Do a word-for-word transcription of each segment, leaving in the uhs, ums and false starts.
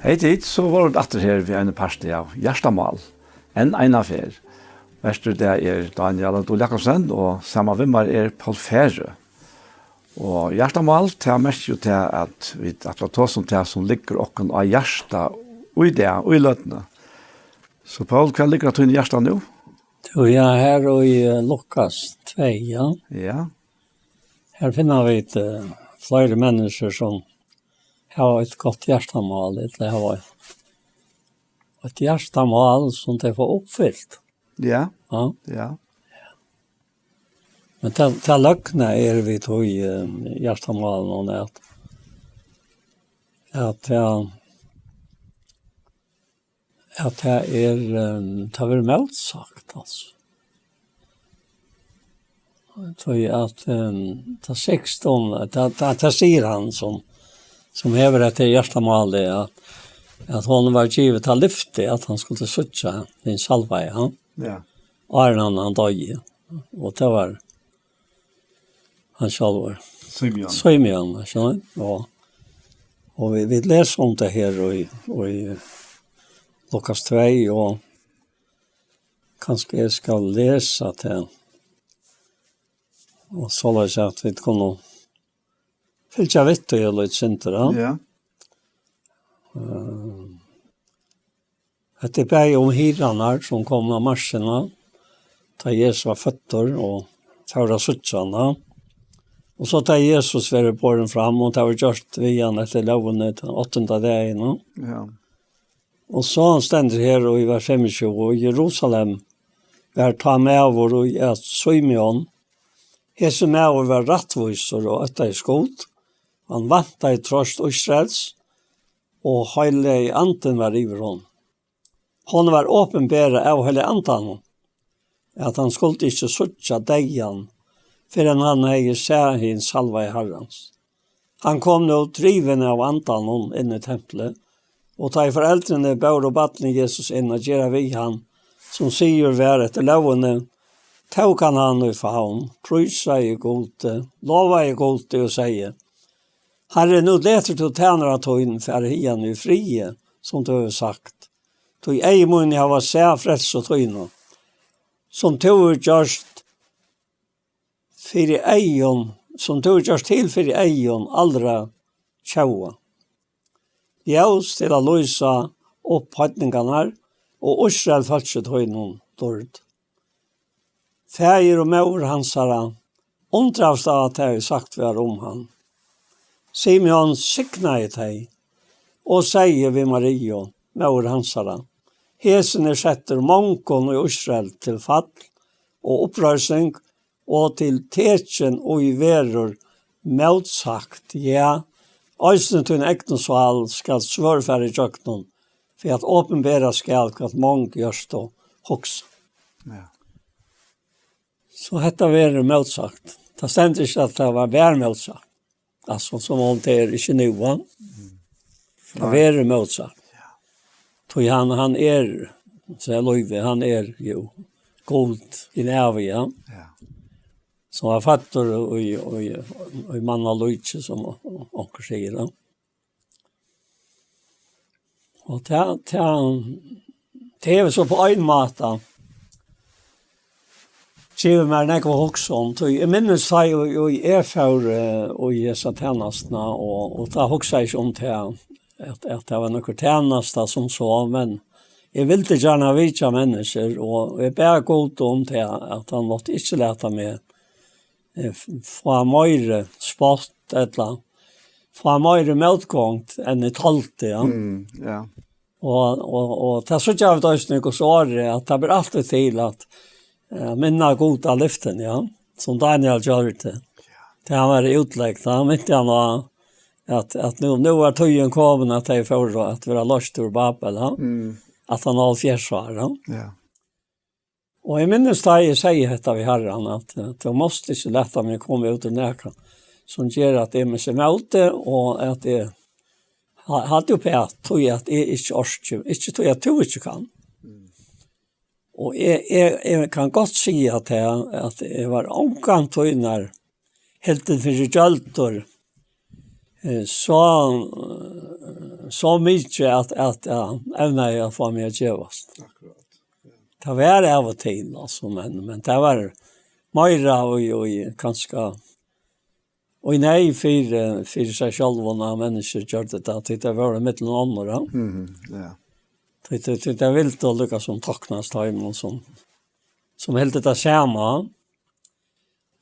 Hey tit, so vóru vit aftur her við einum parti av Hjartamál. Enn eina ferð. Vertur í dag er Dánjal Dul Jakobsen, og saman við mær er Poul Færø. Og Hjartamál, tað merkir jú tað, at vit ætla at tosa um tað, sum liggur okkum á hjarta í dag, í løtuni. So Poul, hvat liggur á tínum hjarta nú? Tú, ja, her í, eh, Lukas tvey, ja. Ja. Her finna vit, eh, fleiri menniskju sum hava eitt gott hjartamál, ella hava eitt hjartamál sum tey fáa uppfylt. Ja. Ja. Ja. Men tað, tað løgna er við tí, eh, hjartamálinum at, at tað, at tað er, eh, tað verður mótsagt, altso. Tí at, eh, tað sigst um, tað, tað, tað sigur hann sum, sum hevur hetta hjartamálið, at, at honum var givið tað lyfti, at hann skuldi síggja hin salvaða, ja, áðrenn hann, hann doyði. Og tað var hann sjálvur. Simeon. Simeon, skilur. Og, og vit, vit lesa um tað her í, í Lukas tvey, og kanska eg skal lesa tað. Og soleiðis at vit kunnu fylgja við tí og lítið sindur, ja. Ja. Eh, Hetta er bæði um hirðarnar, sum komu á markina, tá Jesus var føddur og fóru at síggja hann. Og so tá Jesus verður borin fram, og tað var gjørt við hann eftir lógini, tann áttunda dagin. Ja. Og so stendur her í vers fimmogtjúgu, í Jerusalem var tá maður, ið æt Simeon. Hesin maður var rættvísur og óttaðist Gud. Hann væntaði troyst Ísraels, og heilagi andin var yvir honum. Honum var opinberað av heilaga andanum, at hann skuldi ikki síggja deyðan, fyrr enn hann hevði sæð hin salvaða Harrans. Hann kom nú drivin av andanum inn í templið, og tá ið foreldrini bóru barnið Jesus inn at gera við hann, sum siður var eftir lógini, tók hann hann í favn, prísaði Gudi, lovaði Gudi og segði: Harri, nú letur tú tænara tín fara hiðani í friði, sum tú hevur sagt. Tí eygu míni hava sæð frelsu tína, sum tú hevur gjørt fyri eygum, sum tú hevur gjørt til fyri eygum allra tjóða. Ljós til at lýsa upp heidningarnar og Ísrael fólki tínum dýrd. Faðir og móðir hansara undraðust á tað, ið sagt var um hann. Simeon signaði tey og segði við Mariu, móður hansara: Hesin er settur mongum í Ísrael til fall og uppreising, og til tekin, ið verður mótsagt, ja, eisini tín egnu sál skal svørð fara ígjøgnum, fyri at opinbera skal, hvat mong hjørtu hugsa. Ja. So hetta verður mótsagt. Tað stendur ikki, at tað var, var mótsagt. Altso, sum um tað er ikki nú, va? Tað verður mótsagt. Ja. Tí hann, hann er, so er lívið, hann er jú Gud í ævi, ja. Ja. Sum var føddur í, í, í mannalíki, sum onkur sigur, ja. Og tað, tað, tað hevur so á ein máta givið mær nógv at hugsa um. Tí eg minnist tá eg, eg, eg fór, eh, í hesa tænastuna, og, og tá hugsaði eg ikki um tað, at, at tað var nøkur tænasta sum so, men eg vildi gjarna vitja menniskju, og eg bað Gud um tað, at hann mátti ikki lata meg, eh, f-, fáa meiri spott, ella fáa meiri mótgongd enn eg toldi, ja. Mm, ja. Og, og, og tað síggja vit eisini í Guds orði, at tað ber altíð til at, eh, minna Gud á lyftin, ja, sum Dánjal gjørdi. Tá hann var í útlegd, tá minti hann á, at, at nú, nú var tíðin komin, at tey fóru at verða loyst úr Babel, ja. Mm. At hann var hálvfjerðs ár, ja. Ja. Og eg minnist, tá eg segði hetta við Harran, at, eh, tú mást ikki lata meg koma út í nakað sum ger at eg missi mótið, og at eg ha-, haldi uppat, tí at eg ikki orki, ikki tí at tú ikki kann. Mm. Og eg, eg, eg kann gott siga tað, at eg var ongantíð nær hildin fyri gjøldur, eh, so, eh, so mikið at, at, ja, evnaði at fáa meg at gevast. Akkurát. Ja. Tað var av og til, altso, men, men tað var meira og, og kanska og nei fyri, fyri seg sjálvan, at menniskju gjørdu tað, tí tað var millum onnur, ja. Mhm, ja. Tí, tí, tí tað vildi líka sum toknast teimum sum, sum hildu tað sama.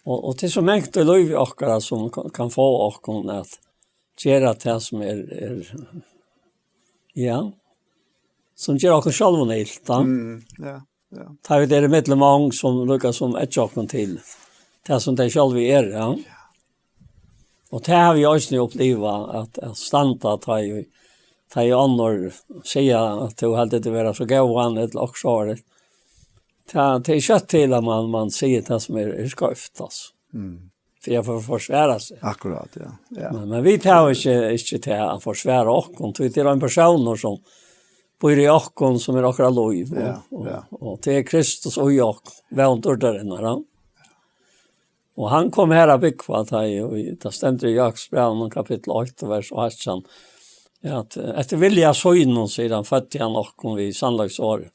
Og, og tað er so mangt í lívi okkara sum kann, kann fáa okkum at gera tað sum er, er, ja, sum ger okkum sjálvum ilt, ja. Mm, ja, ja. Tá vit eru millum mong sum líka sum eggja okkum til tað sum tey sjálv eru, ja. Og tað havi eg eisini upplivað, at, at standa tá ið, tá ið onnur siga at tú heldur teg vera so góðan, ella okkurt sovorðið. Tað, tað er skjótt til at man, man sigur tað sum er, er skeivt, altso. Mm. Fyri at for, forsvara seg. Akkurát, ja. Ja. Men, men vit hava ikki, ikki til at forsvara okkum, tí tað er ein persónur sum býr í okkum, sum er okkara lív, og, ja, og, ja, og tað er Kristus í okkum, vón dýrdarinnar, ja. Og hann kom her at búgva, tá ið, og tað stendur í Jakobsbrævinum, kapittul eitt, vers átjan, at, eh, eftir vilja sínum, sigur hann, føddi hann okkum við sannleiksorði,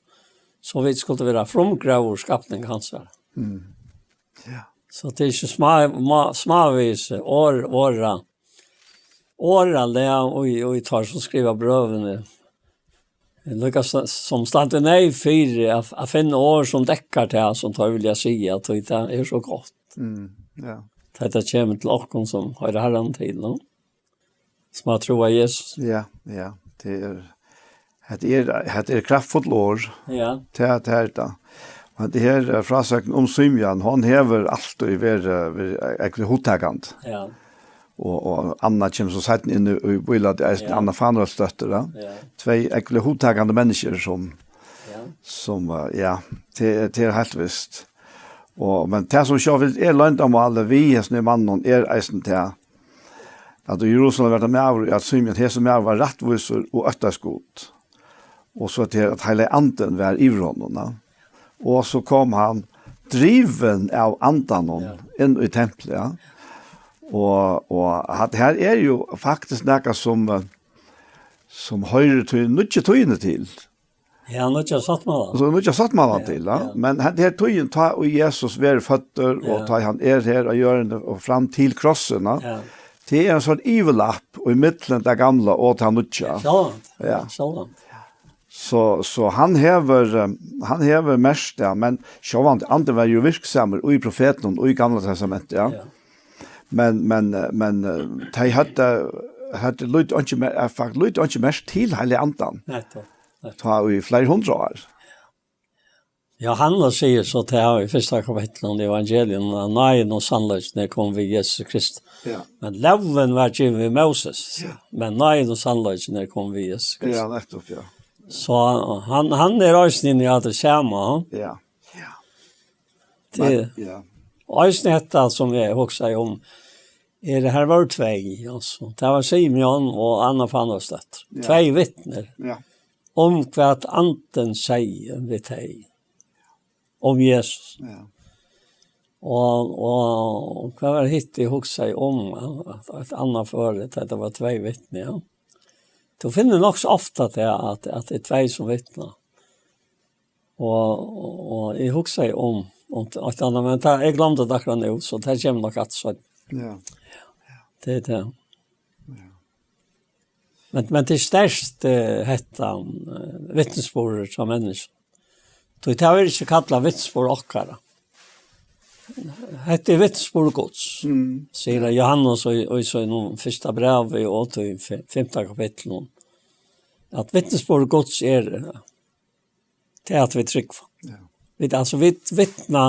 so vit skuldu vera frumgróður skapning hansara. Mm. Ja. So tað er ikki smá-, má-, smávegis orð, orða, orðalag, og, og teir sum skriva brøvini. Líka s-, sum standa nei fyri at, at finna orð sum dekkar tað, sum teir vilja siga, at tað er so gott. Mm, ja. Tá tað kemur til okkum sum hoyra Harran til, no? Sum hava trúð á Jesus. Ja, ja. Tað er, hetta er, hetta er kraftfull orð. Ja. Tað, tað er tað. Og hetta her, eh, frásøgn um Símeon, hon hevur altíð verið, verið, eh, ógvuliga hugtakandi. Ja. Og, og Anna kemur so seinni inn í, í bílætið, eisini, ja, Anna Fanuelsdóttir, ja. Ja. Tvey ógvuliga hugtakandi menniskju sum, ja, sum, eh, ja, tað, tað er heilt vist. Og, men tað sum sjálvt er loyndarmálið við hesum manninum er eisini tað, at í Jerusalem var tað maður, at Símeon, hesin maður var rættvísur og óttaðist Gud. Og so til at Heilagi Andin var yvir honum, ja. Og so kom hann drivin av Andanum, ja, inn í templið, ja. Og, og hatta her er jo faktiskt nakað sum, eh, sum hoyrir til nýggju tíðina til. Ja, nýggja sáttmála. Altso, nýggja sáttmála, ja, til, ja. Ja. Men hann, her tíðin, tá og Jesus verður føddur, og, ja, tá hann er her á jørðini og fram til krossin, ja. Ja. Tað er ein sånn yvirlapp í millum tað gamla og tað nýggja. Ja, sjálvandi. Ja. Ja, sjálvandi. So, so hann hevur, eh, hann hevur merkt, ja, men sjálvandi, Andin var jo virksamur í profetunum í Gamla Testamenti, ja. Ja. Men, men, eh, men, eh, tey høvdu, høvdu lítið einki mer-, eh, fakt-, lítið einki merkt til Heilaga Andan. Nettupp, nettupp. Tá í fleiri hundrað ár. Jóhannes sigur so til í fyrsta kapitlinum í evangelium, at náðin og sannleikin er komin við Jesus Kristus. Ja. Men lógin var givin við Moses, ja, men náðin og sannleikin er komin við Jesus Kristus. Ja, nettupp, ja. So hann, hann er eisini inni í alt tað sama, ha? Ja. Ja. Tað, men, ja. Eisini hetta sum eg hugsaði um, er, her vóru tvey, altso. Tað var Simeon og Anna Fanuelsdóttir. Ja. Tvey vitni. Ja. Um hvat Andin segði við tey. Um Jesus. Ja. Og, og hvat var hitt eg hugsaði um, at eitt annað føri, at tað var tvey vitni, ja. Tú finnur nokk so ofta tað, at, at tað er tvey sum vitna. Og, og, og eg hugsaði um, um eitt annað, men tað, eg gloymdi tað akkurát nú, so tað kemur nokk aftur seinni. Ja. Tað er tað. Ja. Men, men tað er sterkt, eh, hetta, eh, vitnisburður hjá menniskjum. Tí tað verður ikki kallað vitnisburð okkara. Hetta er vitnisburður Guds, mm, sigur, ja, Jóhannes í, í sínum fyrsta brævi og tí fi-, fimta kapitlinum, at vitnisburður Guds er, eh, tað at vit trúgva. Ja. Vit, altso, vit vitna,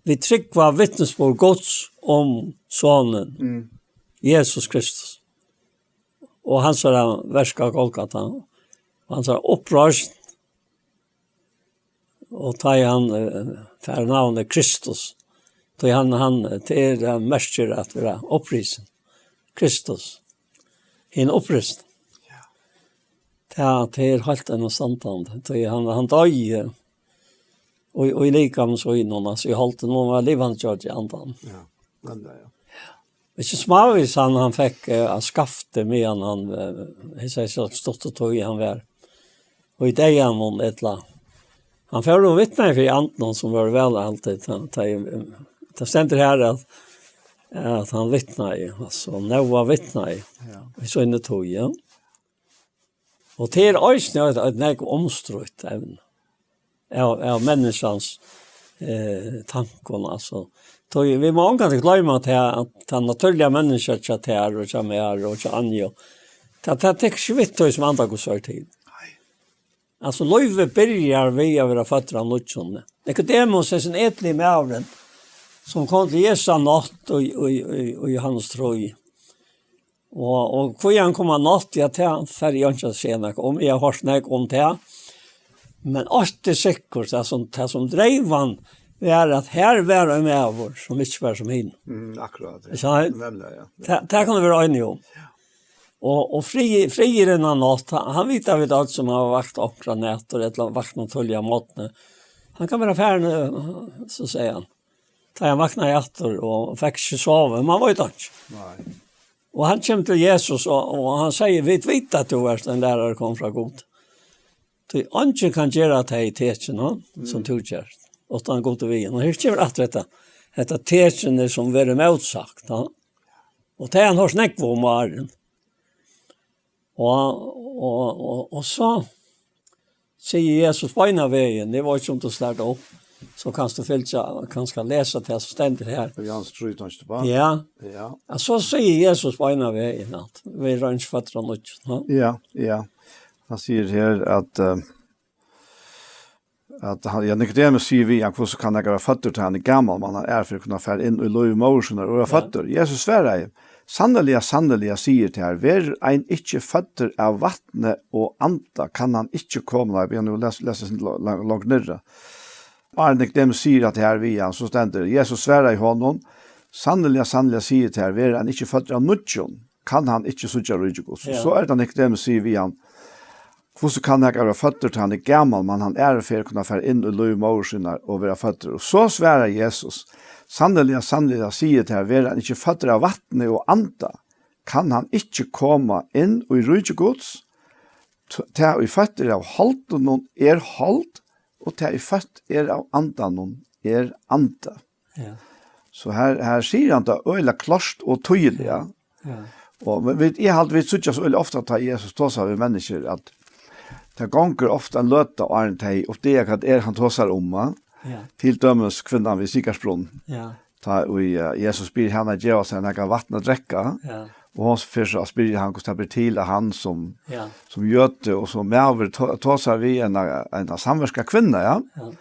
vit trúgva vitnisburð Guds um Sonin, mm, Jesus Kristus, og hansara verk á Golgata, og hansara uppreisn, og tá ið hann, eh, fær navnið Kristus, tá ið hann, hann, tað er, eh, merkir at vera upprisin. Kristus. Hin upprisin. Ja. Tað, tað er heilt enn standandi. Tí hann, hann doyði og, og í likami sínum, altso, í holdinum, og var livandi gjørd í andan. Ja, men det, ja. Ikki smávegis hann, hann fekk, eh, av skafti, meðan hann, eh, eg sigi so, stutt og tøy hann var. Og í deyðanum, ella, hann fór og vitnaði fyri andunum, sum var væl alltid. Tað, tað, tað stendur her, at, at hann vitnaði, altso, Noa vitnaði Ja. í síni tíð, ja. Og tað er eisini eitt, eitt nógv umstrítt evni av, av menniskjans, eh, tankum, altso. Tí vit má ongantíð gloyma, at tað, at tað natúrliga menniskjað hjá tær og hjá mær og hjá Anju, tað, tað tekur ikki við tí, sum Anda Guds er til. Nei. Altso, lívið byrjar við at vera føddur av nýggjum. Nikodemus, hesin etligi maðurin, sum kom til Jesu nátt í, í, í, í Jóhannes trý. Og, og hví hann kom á nátt, ja, tað fari eg ikki at siga nakað um. Eg havi hoyrt nakað um tað. Men eitt er sikkurt, tað sum, tað sum dreiv hann, var at her var ein maður, sum ikki var sum hin. Mm, akkurát, ja. Ikki sant? Nemliga, ja. Tað, tað kunnu vit vera einir um. Og, og frí, friðurin á nátt, hann, hann vita vit øll, sum hava vakt onkra nætur, ella vakna tíðliga morgni. Hann kann vera farin, eh, so sigur hann. Tá hann vaknaði aftur og fekk ikki sovið, man veit ikki. Nei. Og hann kemur til Jesus, og, og hann sigur, "Vit vita, at tú ert ein lærari, kom frá Gud. Tí eingin kann gera tey tekin, ha, sum Mm. tú gert, uttan Gud er við hann." Og her kemur aftur hetta, hetta tekinið, sum verður mótsagt, ha. Og tað er hann hoyrt nógv um áðrenn. Og, og, og, og so sigur Jesus beinanvegin, eg veit ikki, um tú slær tað upp, so kanst tú fylgja, kanska lesa tað sum stendur her. Og Jóhannes trý, kanst tú bara? Ja. Ja. Ja, so sigur Jesus beinanvegin, at vit eru ikki føddir av nýggjum, ha? Ja, ja. Hann sigur her at, eh, at hann, ja, Nikodemus sigur við hann, "Hvussu kann nakar vera føddur, tá hann er gamal, man hann er fyri at kunna fara inn í lív móður sinnar og vera Ja. føddur?" Jesus svaraði, "Sanniliga, sanniliga, sigi eg tær, verður ein ikki føddur av vatni og anda, kann hann ikki koma," nei, bíða nú, les, les, les, la-, la-, langt niðri. Áðrenn Nikodemus sigur at her við hann, so stendur, Jesus svaraði honum, "Sanniliga, sanniliga, sigi eg tær, verður ein ikki føddur av nýggjum, kann hann ikki síggja ríki Guds." Ja. So er tað Nikodemus sigur við hann, "Hvussu kann nakar vera føddur, tá hann er gamal, man hann aðru ferð kunna fara inn í lív móður sinnar og vera føddur?" Og so svarar Jesus, "Sanniliga, sanniliga, sigi eg tær, verður ein ikki føddur av vatni og anda, kann hann ikki koma inn í ríki Guds. T-, tað ið føtt er av holdinum er hold, og tað ið føtt er av andanum er anda." Ja. So her, her sigur hann tað øgiliga klárt og týðiliga. Ja. Og men vit, eg haldi, vit síggja so øgiliga ofta, tá Jesus tosar við menniskju, at tað gongur ofta ein løta, áðrenn tey uppdaga, hvat er hann tosar um, va? Ja. Til dømis kvinnan við sikarsbrunn. Ja. Tá ið, eh, Jesus spyr hana at geva sær nakað vatn at drekka, Ja. og hon fer so at spyrja hann, hvussu tað ber til, at hann sum, Ja. sum jødi og sum maður to-, tosar við eina, eina samverska kvinnu, ja. Ja.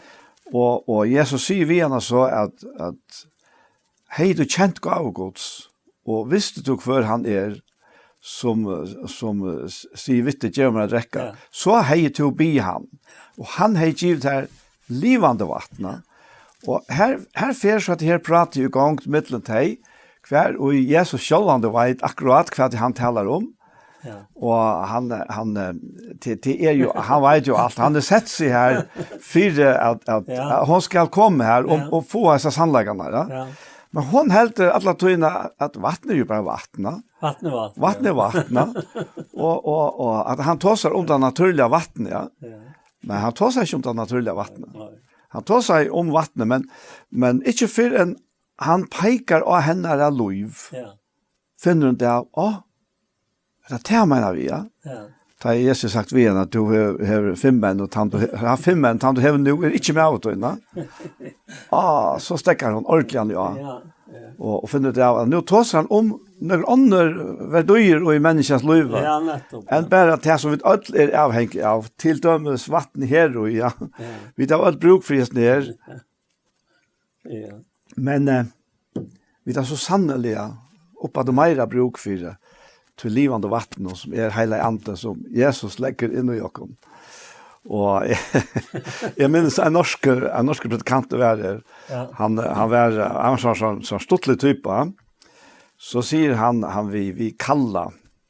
Og, og Jesus sigur við hana so at, at, "Hevði tú kent gávu Guds, og visti tú, hvør hann er, sum, sum, eh, s-, sigur við teg, 'Gev mær at drekka,' Ja. so hevði tú biðið hann, og hann hevði givið tær livandi vatn." Og her, her fer so at her prata í gongd millum tey, hvar og Jesus sjálvandi veit akkurát, hvat hann talar um. Ja. Og hann, hann, eh, til, til er jo, hann veit jo alt. Hann har sett seg her fyri at, at, Ja. at hon skal koma her og, Ja. og fáa hesar sannleikarnar, ja. Ja. Men hon heldur alla tíðina at vatn er jo bara vatn, ja. Vatn er vatn, Vatn ja. er vatn, ja. Og, og, og at hann tosar um tað natúrliga vatn, ja. Ja. Men hann tosar ikki um tað natúrliga vatn. Nei. Hann tosar um vatn, men, men ikki fyrr enn hann peikar á hennara lív. Ja. Finnur hon tað av, á, er tað tað hann meinar við, ja? Ja. Tá eg Jesus sagt við hann at tú hevur, hevur fimm menn, og tann tú he-, har fimm menn, tann tú hevur nú, er ikki maður tín, ja? Á, so steðgar hon ordiliga, ja. Ja, ja. Og, og finnur tað av, at nú tosar hann um nøkur onnur verdýr og í menniskjans lív, Ja, nettupp, enn ja. bara tað sum vit øll eru avhengig av, til dømis vatn her og, ja. Ja. Vit hava øll brúk fyri hesin her. Ja. Men, eh, vit hava so sanniliga uppaftur meira brúk fyri tí livandi vatninum, sum er Heilagi Andin, sum Jesus leggur inn í okkum. Og eg, eg minnist ein norskur, ein norskur predikant var her. Ja. Hann, hann var, hann var sånn, sånn, sånn stuttlig typa. So sigur hann, hann við, við Kalla,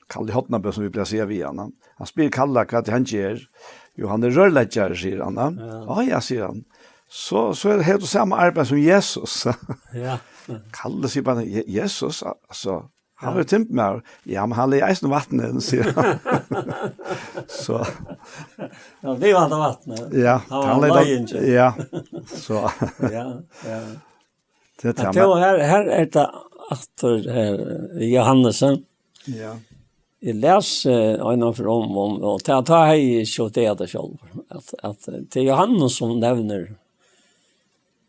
Kalle Hornabø, sum vit plaga at siga við hann. Hann, hann spyr Kalla, hvat hann ger. Jo, hann er rørleggjari, sigur hann. Ja. Á ja, sigur hann. So, so er, hevur tú sama arbeiði sum Jesus. Ja. Kallar seg bara Je-, Jesus, altso, hann Ja. var timbur. Ja, men hann legði eisini vatn inn, sigur hann. So, Ja, tað var hann vatn. Ja, hann hann var legði leiðin, ja. Ja, so. Ja, ja. Tað er Ja, tað, tað var her, her er tað aftur her, Johannesen. Ja. Eg las, eh, ein av um, um, og tað, tað hevði eg ikki tað sjálv. At, at, eh, tað er Johannes sum nevnir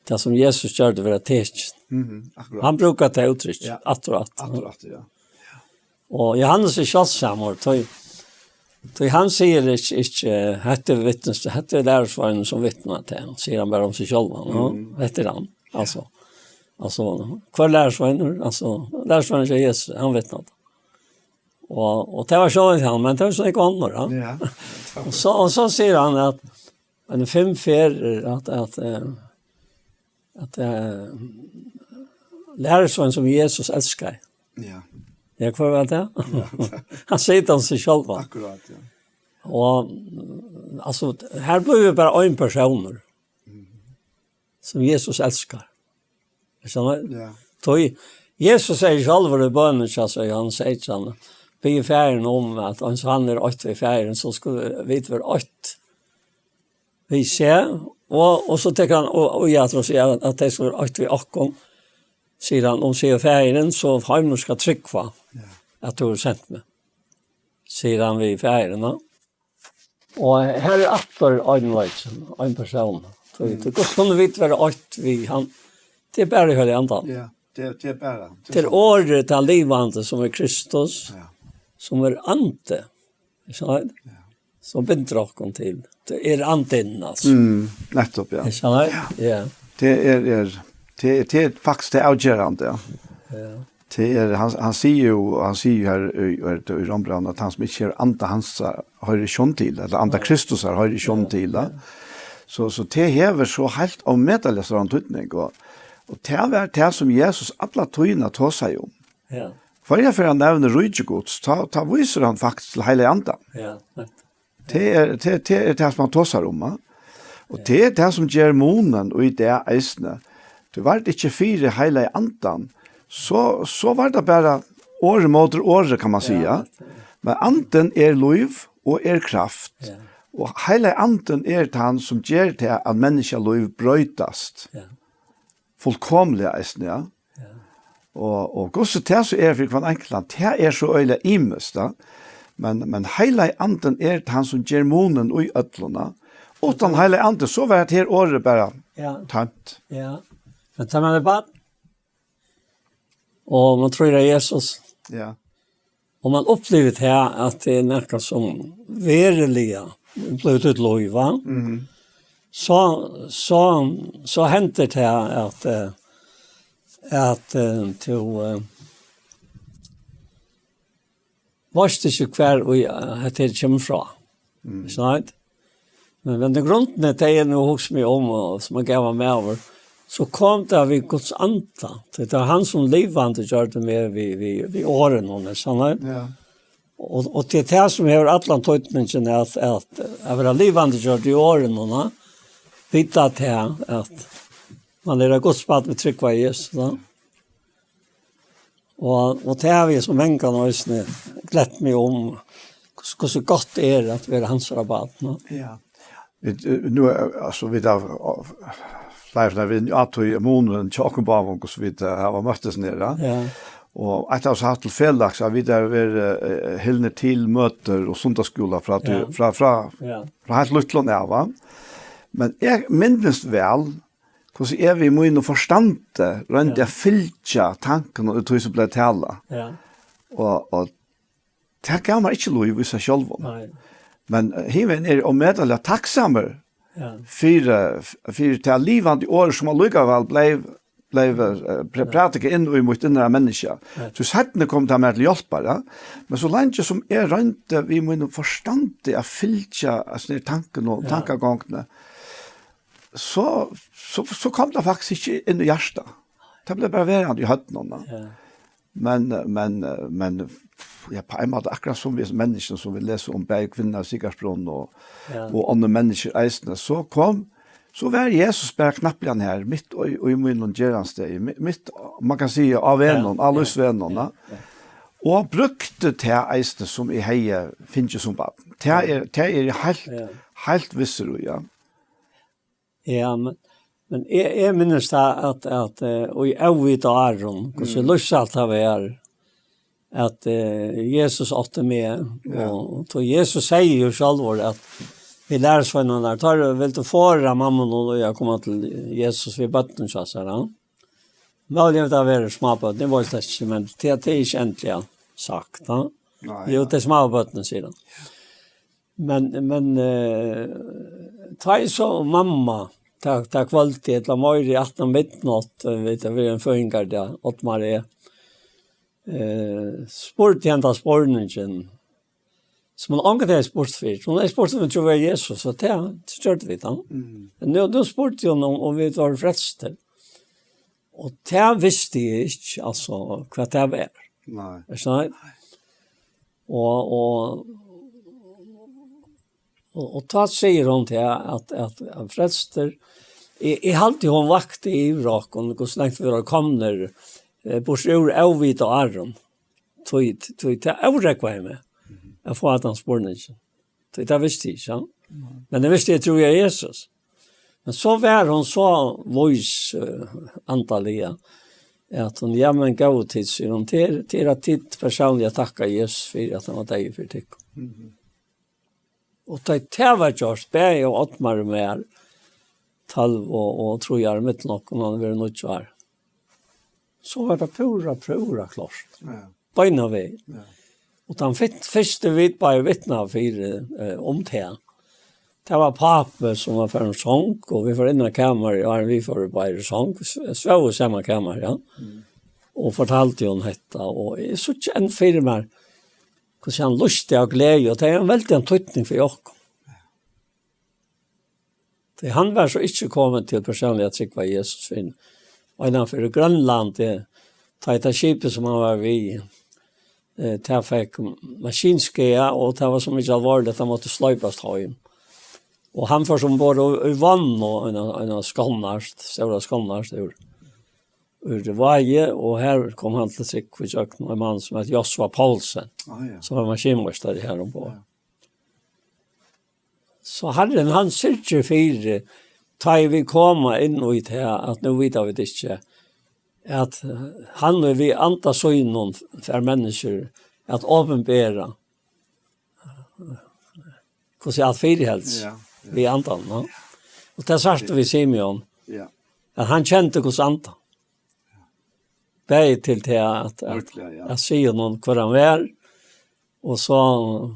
tað sum Jesus gjørdi við at teka. Mhm, akkurát. Hann brúkar tað úttrykk, Ja. aftur og aftur. Aftur og aftur, ja. Og Johannes er sjáldsamur, tí, tí hann sigur ikki, ikki, eh, hetta er vitnis, hetta er lærisveinin sum vitnar til, sigur hann bara um seg sjálvan, ja. Mhm. Hetta er hann, altso. Altso, hvør lærisveinur? Altso, lærisveinur hjá Jesus, hann vitnar. Og, og tað var sjálvandi hann, men tað var so ikki annar, ja. Ja. Og so, og so sigur hann at, men fimm ferðir at, at, eh, at, eh, lærisvein sum Jesus elskar. Ja. Ja, hvør var tað? Ja. Hann sigur tað um seg sjálvan. Akkurát, ja. Og, mm, altso, her blívur bara ein persónur, Mhm. sum Jesus elskar. Skilur tú? Ja. Tí Jesus sigur sjálvur í bønini, so sigur hann, sigur hann, biður Faðirin um at eins og hann er eitt við Faðirin, so skulu vit vera eitt við seg, og, og so tekur hann og, og ja, so sigur hann at tey skulu vera eitt við okkum, sigur hann, um sigur Faðirin, so heimur skal trúgva Ja. at tú hevur sent meg, sigur hann við Faðirin, ja. Og her er aftur ein leiki, ein persón. So, Mm. so hvussu kunnu vit vera eitt við hann? Tað er bara í Heilaga Andanum. Ja, tað, tað er bara. Tað er orðið, tað livandi, sum er Kristus, Ja. sum er andi. Ikki sant? Ja. Sum bindur okkum til. Tað er andin, altso. Mm, nettopp, ja. Ikki sant? Ja. Tað er, er, tað, tað er faktiskt tað avgerandi, ja. Ja. Tað er, hann, hann sigur jo, hann sigur jo her í, í, í Rómbrævinum, at hann sum ikki hevur anda hansara hoyrir sjón til, ella anda Nei. Kristusar hoyrir sjón Ja, til, ja. ja. So, so tað hevur so heilt ómetaliga stóran týdning, og, og tað var tað sum Jesus alla tíðina tosaði um. Ja. Hvørja ferð hann nevnir ríki Guds, tá, tá vísir hann faktiskt til Heilaga Andan. Ja, nettopp. Tað er, tað, tað er tað, sum hann tosar um, ja. Og tað er tað, sum ger munin í dag eisini. Tú vart ikki fyri Heilaga Andan, so, so var tað bara orð móti orði, kann man Ja, siga. tað Men Andin er lív og er kraft. Ja. Og Heilagi Andin er tann, sum ger tað, at menniskjalív broytast. Ja. Fullkomiliga eisini, ja. Ja. Og, og hvussu tað so er fyri hvønn einkeltan, tað er so øgiliga ymiskt, ja. Men, men Heilagi Andin er tann, sum ger munin í øllum, ja. Uttan Heilaga Andin, so var hetta her orðið bara Ja. tómt. Ja. Men tá man er barn, og man trýr á Jesus, Ja. og man upplivir tað her, at tað er nakað sum veruliga blívur títt lív, va? Mhm. So, so, so hendir tað her, at, eh, at, eh, tú, eh, veitst ikki, hvar í, eh, hetta her kemur frá. Mm. Ikki sant? Men, men í grundini, tað eg nú hugsi meg um, og sum ein gamal maður, so kom tað við Guds anda. Tað er hann sum livandi gjørdi meg við, við, við orðunum, ikki sant? Ja. Og, og tað er tað sum hevur allan týdningin at, at, at vera livandi gjørd í orðunum, ja. Vita tað, at man er eitt Guds barn við trúgv á Jesus, ja. Og, og tað havi eg so mangan eisini glett meg um, hvussu, hvussu gott tað er at vera hansara barn, ja. Ja. Vit, eh, nú er, altso, vit hava, eh, fleiri, fleiri, vit, ja, tog í munin hjá okkum báðum, hvussu vit, eh, hava møttist nær, ja. Ja. Og eitt av oss har hatt til felags, at vit hava verið, eh, hildnir til møtir og sunnudagsskúla frá tí, Ja. frá, frá, Ja. frá heilt lítlum av, va? Men eg minnist væl, hvussu eg við mínum forstandi royndi Ja. at fylgja tankunum í tí sum bleiv talað. Ja. Og, og tað gav mær ikki lív í seg sjálvum. Nei. Men, eh, hinvegin eri eg ómetaliga takksamur Ja. fyri, fyri tað livandi orð sum allíkavæl bleiv, bleiv, eh, pre-, Ja. prædikað inn í mítt innra menniskja. Ja. So seinni kom tað mær til hjálpar, ja. Men so leingi sum eg royndi við mínum forstandi at fylgja, altso, niður tankunum og Ja. tankagongdini, so, so, so kom tað faktiskt ikki inn í hjartað. Tað bleiv bara verandi í høvdinum, ja. Ja. Men, men, men, ja, á ein máta akkurát sum við menniskjum sum vit lesa um, bæði kvinnuna í Sigursbrunn og, Ja. og onnur menniskju eisini, so kom, So var Jesus bara knappliga her, mitt í, í mínum gerandisdegi, mi-, mitt, man kann siga, á vegnum, á lívsvegnum, ja. Og brúkti tað eisini, sum eg hevði fingið sum barn. Tað er, tað er eg heilt, heilt vissur í, ja. Ja, men, men eg, eg minnist tað at, at, eh, í óvita árum, hvussu lívsalt tað var, at, eh, Jesus átti meg, ja. Og, og Jesus sigur jo sjálvur at við lærisveinarnar, teir vildu forða mammunum og at koma til Jesus við børnum, sa sær, ja. Møguliga hevur tað verið smábørn, eg veit ikki, men tað, tað er ikki endiliga sagt, ja. Nei, jo, nei. Tað er smábørn, sigur hann. Men, men, eh, tá eg so mamma, tá, tá kvøldið, ella meira í aftan midnátt, eh, veit eg, við ein føðingardag, Oddmar er, eh, spurdi henda spurningin, sum hon ongantíð hevði spurt fyrr. Hon hevði spurt, um hon trúði á Jesus, og tað, tað gjørdi vit, ja. Mm. Men nú, nú spurdi hon, um, um vit vóru frelstir. Og tað visti eg ikki, altso, hvat tað var. Nei. Er sant? Og, og, og, og tá sigur hon til at, at, at frelstur, eg, eg haldi, hon vakti yvir okkum, hvussu langt vit vóru komnir, eh, burtur úr óvita árum. Tí, tí tað órógvaði meg at fáa hatan spurning. Tí tað visti eg ikki, ja. Men eg visti, eg trúði á Jesus. Men so var hon so vís, eh, andaliga, at hon, ja, men góði tit, sigur hon, tit, tit hava tit persónliga takkað Jesus fyri at hann var deyður fyri tykkum. Mhm. Og tá tað var gjørt, bæði av Oddmar og mær, tólv og, og trý ár, millum okkum, hann verið níggju ár. So var tað púra, púra klárt. Ja. Beinanvegin. Ja. Og tann fyr-, fyrsti vit báðir vitnaðu fyri, eh, um tað, tað var pápi, sum var farin í song, og vit fóru inn á kamarið, og vit fóru báðir í song, s-, svóvu í sama kamar, ja. Mm. Og fortaldi um hetta, og eg síggi enn fyri mær, hvussu hann lýsti av gleði, og tað er ein veldigan týdning fyri okkum. Tí hann var so ikki komin til persónliga at trúgva Jesus fyrr enn einanfyri Grønlandi, tá ið tað skipið, sum hann var við, eh, tað fekk maskinskaða, og tað var so mikið alvorligt, at hann mátti sleipast heim. Og hann fór so umborð í, í vatn og ein, ein skonnart, stóra skonnart úr, úr Vági, og her kom hann til trúgv í gjøgnum ein mann, sum æt Joshua Poulsen, ah, ja, sum var maskinmeistari her umborð. Ja. So Harrin, hann syrgir fyri, tá ið vit koma inn í tað, at nú vita vit ikki, at, eh, hann er við anda sínum fær menniskjur at opinbera, hvussu alt fyrihelst, ja, ja, við andan, no? Og tað sært tú við Simeon, ja, at hann kendi Guds anda. Bæði til tað at, at, ja, at siga honum, hvør hann var, og so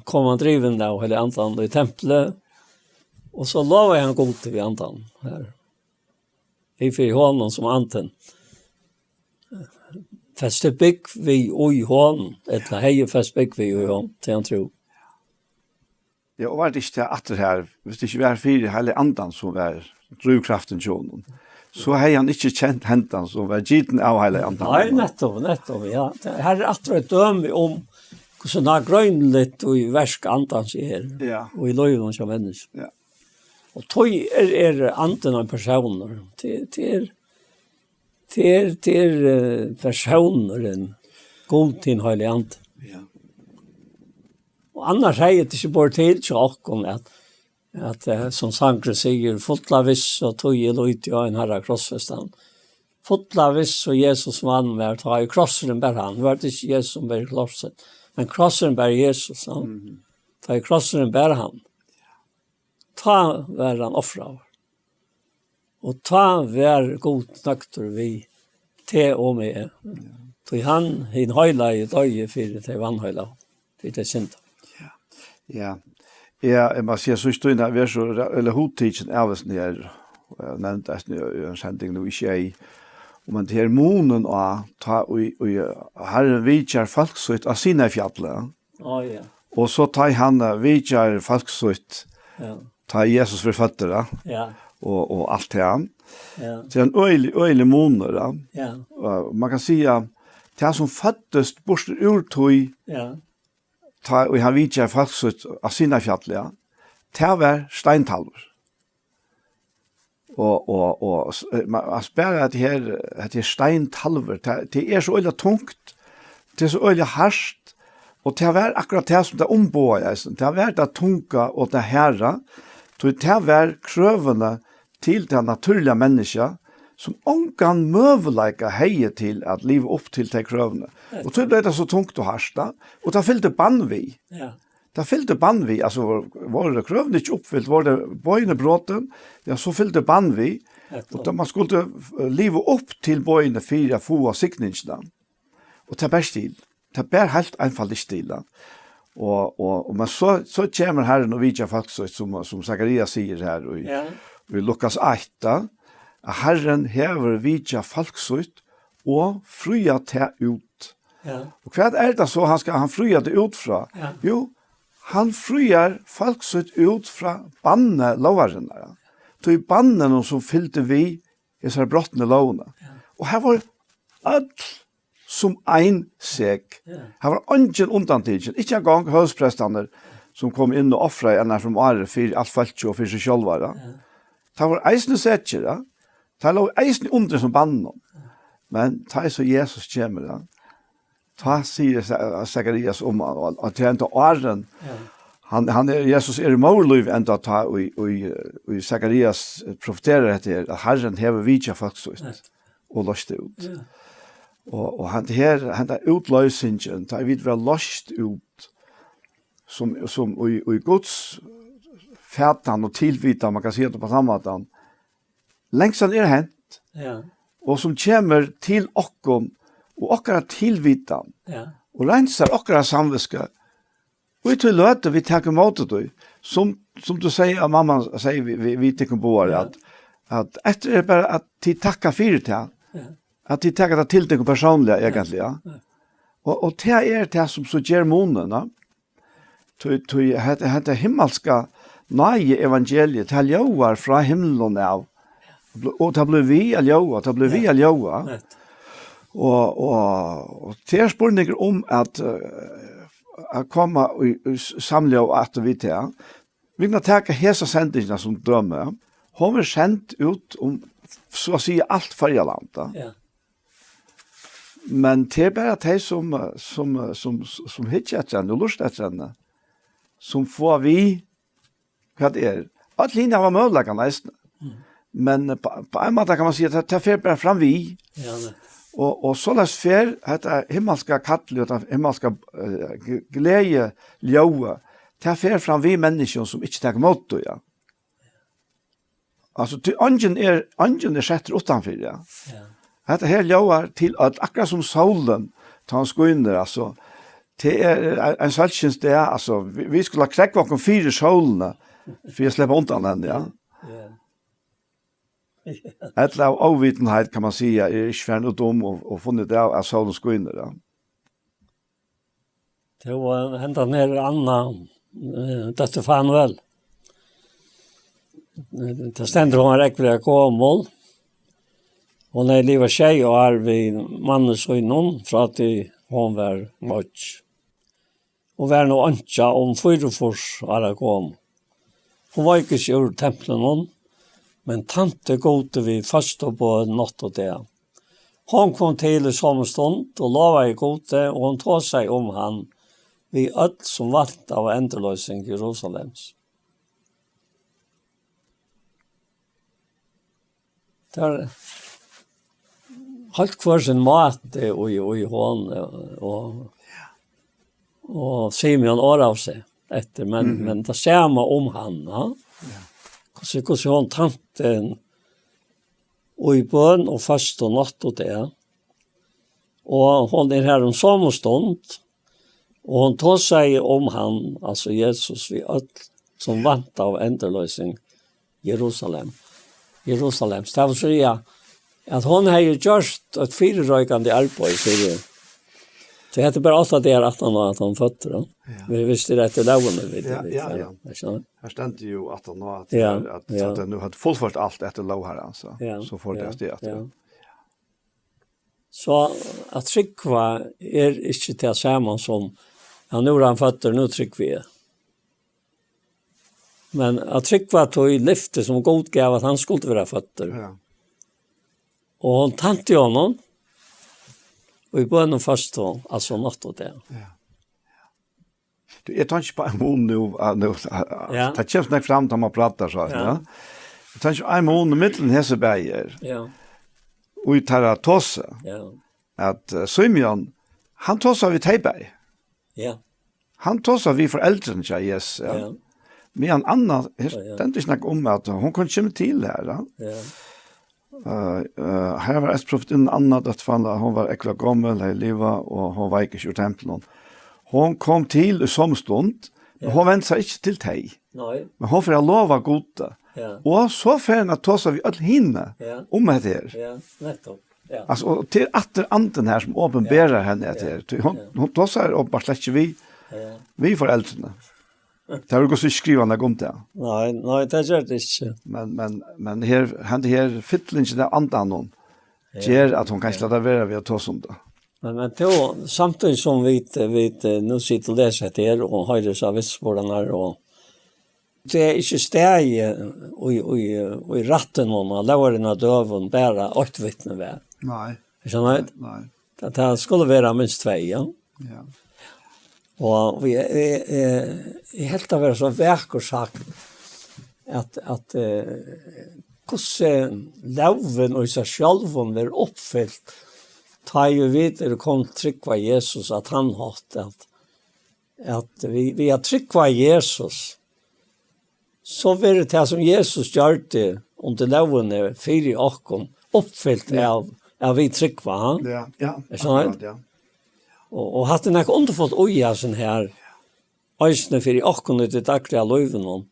kom hann drivin av Heilaga Andan í templið, og so lovaði hann Gud við andan her. Vit fyri honum sum andin festi búgv við í honum, ella hevði fest búgv við í honum, tí hann trúði. Ja, og var tað ikki tað aftur her, hvis tað ikki var fyri Heilaga Andan, sum var drivkraftin hjá honum, so hevði hann ikki kent hendan, sum var gitin av Heilaga Andan. Nei, nettopp, nettopp, ja. Tað her er aftur eitt dømi um, hvussu nágreiniligt í verk Andans er, ja, og í lívinum hjá menniskjum. Ja. Og tí er, er Andin ein persónur. Tí, tí er, tí er, tí er, eh, persónurin, Gud, hin Heilagi Andi. Ja. Og annars hevði tað ikki borið til hjá okkum at, at, eh, sum sangurin sigur, fulla vissu, tí eg líti á ein Harra krossfestan. Fulla vissu, Jesus vann meg, tá ið krossurin bar hann. Nú var tað ikki Jesus sum bar krossin, men krossurin bar Jesus, ja. Mhm. Tá ið krossurin bar hann, tá var hann ofraður. Og tá var Gud nøgdur við teg og meg. Ja. Tí hann, hin heilagi, doyði fyri tey vanheilagu, fyri tey syndu. Ja. Ja. Ja, eg má siga, so stundin er so, eller hugtikin av oss nær, og eg nevndi eisini í, í ein sending nú í sjey, men tað er munin á, tá í, í Harrin vitjar fólk sítt á Sinai-fjalli, ja. Á, ja. Og so tá ið hann, eh, vitjar fólk sítt, ja, tá ið Jesus verður føddur, ja. Ja. Og, og alt tað. Ja. Tað er ein øgilig, øgilig munur, ja. Ja. Og man kann siga, tað sum føddist burtur úr tí, ja, tá ið hann vitjar fólk sítt á Sinai-fjalli, ja. Tað var steintalvur. Og, og, og s- eh, man, man spælir at her, at her steintalver, tað, tað er so øgiliga tungt, tað er so øgiliga hart, og tað var akkurát tað sum tað umboðaði eisini. Tað var tað tunga og tað harða, tí tað var krøvini til tað natúrliga menniskja, sum ongan møguleika hevði til at liva upp til tey krøvini. Og tí bleiv tað so tungt og hart, da, og tað fylgdi bann við. Ja. Tað fylgdi bann við, altso, vóru krøvini ikki uppfylt, vóru boðini brotin, ja, so fylgdi bann við, og tá man skuldi eh, liva upp til boðini fyri at fáa signingina. Og tað bar ikki til. Tað bar heilt einfalt ikki til, ja. Og, og, og men so, so kemur Harrin og vitjar fólk sítt, sum, sum Sakarias sigur her í, Ja. í Lukas eitt, da, at Harrin hevur vitjað fólk sítt og fríað tað út. Ja. Og hvat er tað so, hann skal, hann fríar tað út frá? Ja. Jú, hann fríar fólk sítt út frá banni lógarinnar, ja. Tí banninum, sum fylgdi við hesar brotnu lógina. Ja. Og her var øll sum ein sek. Ja. Her var eingin undantikin. Ikki eingong høvuðsprestarnir, sum kom inn og ofraði annar sum ári fyri alt fólkið og fyri seg sjálvar, ja. Ja. Tað var eisini sekir, ja. Tað lóg eisini undir sum bann. Men tá er so Jesus kemur, ja. Tá sigur Sa- Sakarias um, og, og til enda áren, Ja. hann, hann er, Jesus er í móðurlívi enda tá, og, og, og Sakarias profeterar hetta her, at Harrin hevur vitjað fólk sítt Ja. og loyst tað út. Ja. Og, og hann her, hann er útloysingin, tá vit verða loyst út, sum, sum í, í Guds fatan og tilvitan, man kann siga tað á tann mátan, lengslan er hent, Ja. og sum kemur til okkum og okkara tilvitan, Ja. og reinsar okkara samvitsku, og í tí løtu vit taka ímóti tí, sum, sum tú segði, at mamman segði, við, við, við tykkum báðar, Ja. at, at eftir er bara at tit takka fyri tað, Ja. at tit taka tað til tykkum persónliga, Ja. eigentliga. Ja. Og, og tað er tað, sum so ger munin, ja. Tí, tí hetta, hetta himmalska náði evangeliið, tað ljóðar frá himlum av. Og tað blívur við at ljóða, tað blívur við Ja. at ljóða. Nett. Og, og, og tað er spurningur um at, eh, at koma í, í s- samljóð aftur við tað. Vit kunnu taka hesa sendingina sum dømi. Hon verður send út um, so at siga, alt Føroyaland, ja. Ja. Men tað er bara tey, sum, sum, sum, sum hyggja eftir henni og lurta eftir henni, sum fáa við, hvat er. Øll hini hava møguleikan eisini. Mm. Men, eh, på, på ein máta kann man siga, at tað, tað fer bara fram við. Ja, nett. Og, og soleiðis fer hetta himmalska kallið, og hetta himmalska, eh, g- gleðiljóðið, tað fer fram við menniskjum, sum ikki taka ímóti, ja. Altso, tí eingin er, eingin er settur uttanfyri, ja. Ja. Hetta her ljóðar til øll, akkurát sum sólin, tá hon skínur, altso. Tað er ein, ein sólskinsdag, altso, vit, vit skulu krógva okkum fyri sólini, fyri at sleppa undan henni, ja. Ja. Ella av óvitinheit, kann man siga, er ikki farin út um og, og funnið av, at sólin skínur, ja. Tað var hendan her Anna, eh, dóttir Fanuel. Eh, tað stendur, hon var ógvuliga gomul. Hon hevði livað sjey ár við manni sínum, frá tí hon var moyggj. Og var nú einkja um fýraogfýrs ára gomul. Hon veik ikki úr templinum, men tænti Gudi við føstu og bøn nátt og dag. Hon kom til í somu stund og lovaði Gudi, og hon tosaði um hann við øll, sum væntaðu endurloysing Jerusalems. Tað er heilt hvør sín máti, og, og hon, og, og Simeon orðaði seg eftir, men, Mhm. men tað sama um hann, ja. Ja. Hvussu, hvussu hon tænti í bøn og føstu nátt og dag. Og hon er her um somu stund, og hon tosaði um hann, altso Jesus, við øll, sum væntaðu endurloysing Jerusalem. Jerusalems. Tað vil siga, at hon hevði gjørt eitt fyrireikandi arbeiði fyri. So hetta er bara átta dagar aftan á, at hon føddi, ja. Ja. Men vit vissu, tað er eftir lógini, vit Ja, vita, ja, ja. Ikki sant? Her stendur jú aftan á, at, Ja, at, ja. at tey nú høvdu fullført alt eftir lóg Harrans, so, Ja, so fór tað ja, av stað aftur. Ja. So at trúgva er ikki tað sama sum, ja, nú er hann føddur, nú trúgvi eg. Men at trúgva tí lyfti sum Gud gav, at hann skuldi vera føddur. Ja. Og hon tænti honum, og í bønum føst hon, altso nátt og dag. Ja. Du, eg tenkti bara ein mun nú, at nú, at, at Ja. tað kemur snakk fram, tá man pratar so, Ja. ja. Eg tenkti ein mun í millum hesi bæði her, Ja. og í teirra tosi, Ja. at, eh, Simeon, hann tosar við tey bæði. Ja. Hann tosar við foreldrini hjá Jesus, ja. Ja. Meðan Anna, her Ja, ja. stendur ikki nakað um, at hon kom ikki til her, ja. Ja. Eh, eh, her var Esprofetinnan Anna, dóttir Fanuel, hon var ógvuliga gomul, hevði livað, og hon veik ikki úr templinum. Hon kom til í somu stund, men Ja. hon vendi sær ikki til tey. Nei. Men hon fer at lova Gudi. Ja. Og so fer hon at tosa við øll hini Ja. um hetta her. Ja, nettopp. Ja. Altso, og til aftur Andin her sum opinberar Ja. henni hetta Ja. her. Tí hon, Ja. hon tosar openbart slett ikki við, Ja. við foreldrini. Tað hevur Gud ikki skrivað nakað um tað. Nei, nei, tað ger tað ikki. Men, men, men her, henda her fyllingin av Andanum Ja. ger at hon kann Ja. sletta vera við at tosa um tað. Men, men tó, samtíðis sum vit, vit, eh, nú sita og lesa hetta her og hoyra hesar vitnisburðirnar, og tað er ikki staðið í, í, í rættinum, og lógin av døgum, bara eitt vitni var. Nei. Ikki sant? Nei. Tað, tað skuldi vera minst tvey, ja. Ja. Og vit, eg, eg, eg helt tað vera so vakurt sagt, at, at, eh, hvussu lógin í sær sjálvum verður uppfylt, tá ið vit eru komin til trúgv á Jesus, at hann hátt, at, at vit, við at trúgva á Jesus, so verður tað, sum Jesus gjørdi undir lógini fyri okkum, uppfylt Ja. av, av vit trúgva, ha? Ja, ja, Er sant? akkurát, ja. Og, og hatta er nakað undurfult í hasum her, eisini fyri okkum í tí dagliga lívinum,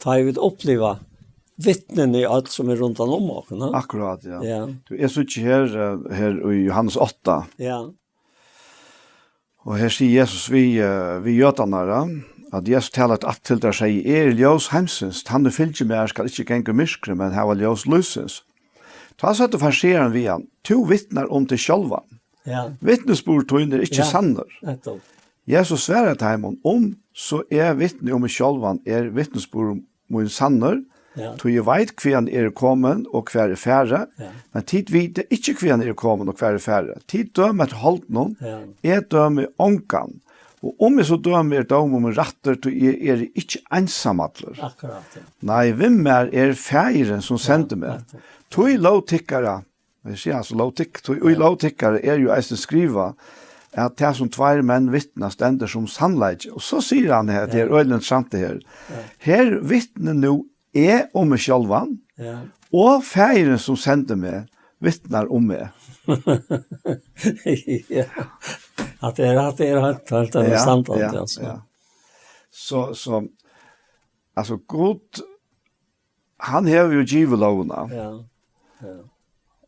tá ið vit uppliva vitnini øll sum er rundan um okkum, ha? Akkurát, ja. Ja. Tú, eg síggi her, eh, her í Johannes átta. Ja. Og her sigur Jesus við, eh, við jødarnar, ja, at Jesus talar aftur til teir og segði: "Eg eri ljós heimsins, tann ið fylgir mær skal ikki ganga í myrkri, men hava ljós lívsins." Tá søgdu fariseararnir við hann: "Tú vitnar um teg sjálvan. Ja. Vitnisburður tín er ikki Ja. sannur." Nettopp. Jesus svarar teimum: "Um so eg vitni um meg sjálvan, er vitnisburður mín sannur, Ja. tí eg veit, hvaðan eg eri komin og hvar eg fari, Ja. men tit vita ikki, hvaðan eg eri komin og hvar eg fari. Tit døma eftir holdinum, Ja. eg dømi ongan. Og um eg so dømi, er dómur mín rættur, tí eg eri ikki einsamallur. Akkurát, ja. Nei, við mær er Faðirin, sum Ja, sendi meg. nettopp. Tí lóg tykkara," Eg sigi, altso, lóg tykk-, tí í Ja. lóg tykkara er jú eisini skrivað, at tað, sum tveir menn vitna, stendur sum sannleiki. Og so sigur hann her, tað er Ja. øgiliga interessant, tað her. Ja. Her vitni nú eg um meg sjálvan, Ja. og Faðirin, sum sendi meg, vitnar um meg. Ja. At tað er, at tað er heilt, heilt Ja, standandi, ja, altso. ja. So, so, altso, Gud, hann hevur jú givið lógina. Ja, ja.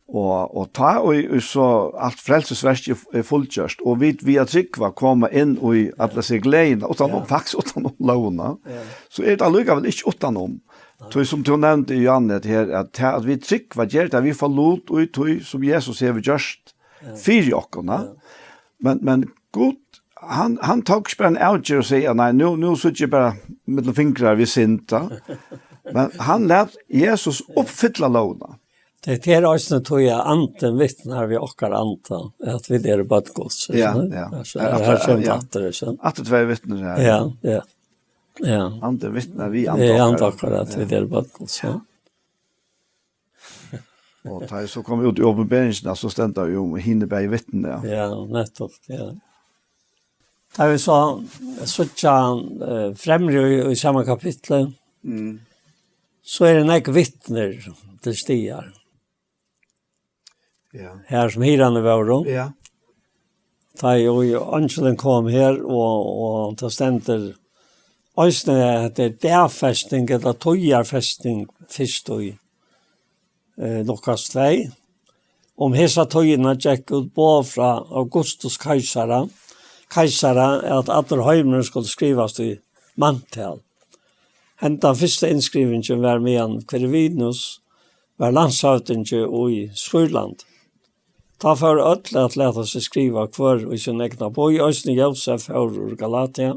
Og, og tá og, og so alt frelsisverkið er, er fullgjørt, og vit við at trúgva koma inn í alla seg gleðina, uttan um, Ja. faktiskt uttan um lógina, Ja. so er tað allíkavæl ikki uttan um. Nei. Tí sum tú nevndi, Johanne, at her, at, at vit trúgva, ger tað, vit fáa lut í tí, sum Jesus hevur gjørt Ja. fyri okkum, ha? Ja. Men, men Gud, hann, hann tók ikki bara ein avgerð og segði: "Nei, nú, nú síggi eg bara millum fingrar við synd, da." Men hann læt Jesus uppfylla lógina. Tað er eisini tí at Andin vitnar við okkara anda, at vit eru børn Guds, Ja, ja. Altso, Ja, her, her aftur, kemur ja. aftur, ikki sant? Aftur tvey vitni her. Ja, ja. Ja. Andin vitnar við anda Ja, anda okkara. okkara, at Ja. vit eru børn Guds, ja. Og tá eg so kom út í opinberingina, so stendur jú hini bæði vitni, ja. Ja, nettopp, ja. Tá vit so síggja, eh, fremri í, í sama kapitli, Mm. so eru nógv vitnir til staðar. Ja. Her sum hirðarnir vóru. Ja. Tá ið, og ángelin kom her, og, og tað stendur eisini, at tað er dagfesting ella tíðarfesting fyrst í, eh, Lukas tvey. Um hesa tíðina gekk út boð frá Augustus keisara, keisara, at allur heimurin skuldi skrivast í manntal. Hendan fyrsta innskrivingin var, meðan Kvirinius var landshøvdingi í Sýrlandi. Tá fóru øll at lata seg skriva, hvør í sín egna bý, eisini Jósef fór úr Galatia,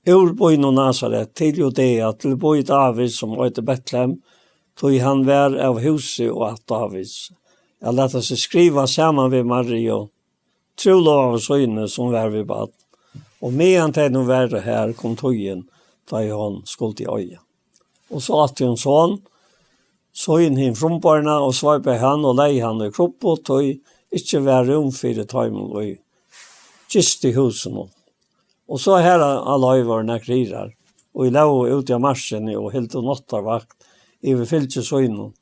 úr býnum Nasaret til Judea, til bý Dávids, sum eitur Betlehem, tí hann var av húsi og ætt Dávids, at lata seg skriva saman við Mariu, trúlovaðu síni, sum var við barn. Og meðan tey nú vóru har, kom tíðin, tá ið hon skuldi eiga. Og so átti hon son, sín hin frumborna, og sveipaði hann og legði hann í krubbu, tí ikki var rúm fyri teimum í gistihúsinum. Og so har á, á leið vóru nakrir hirðar, og ið lógu úti á markini og hildu náttarvakt yvir fylgi sínum.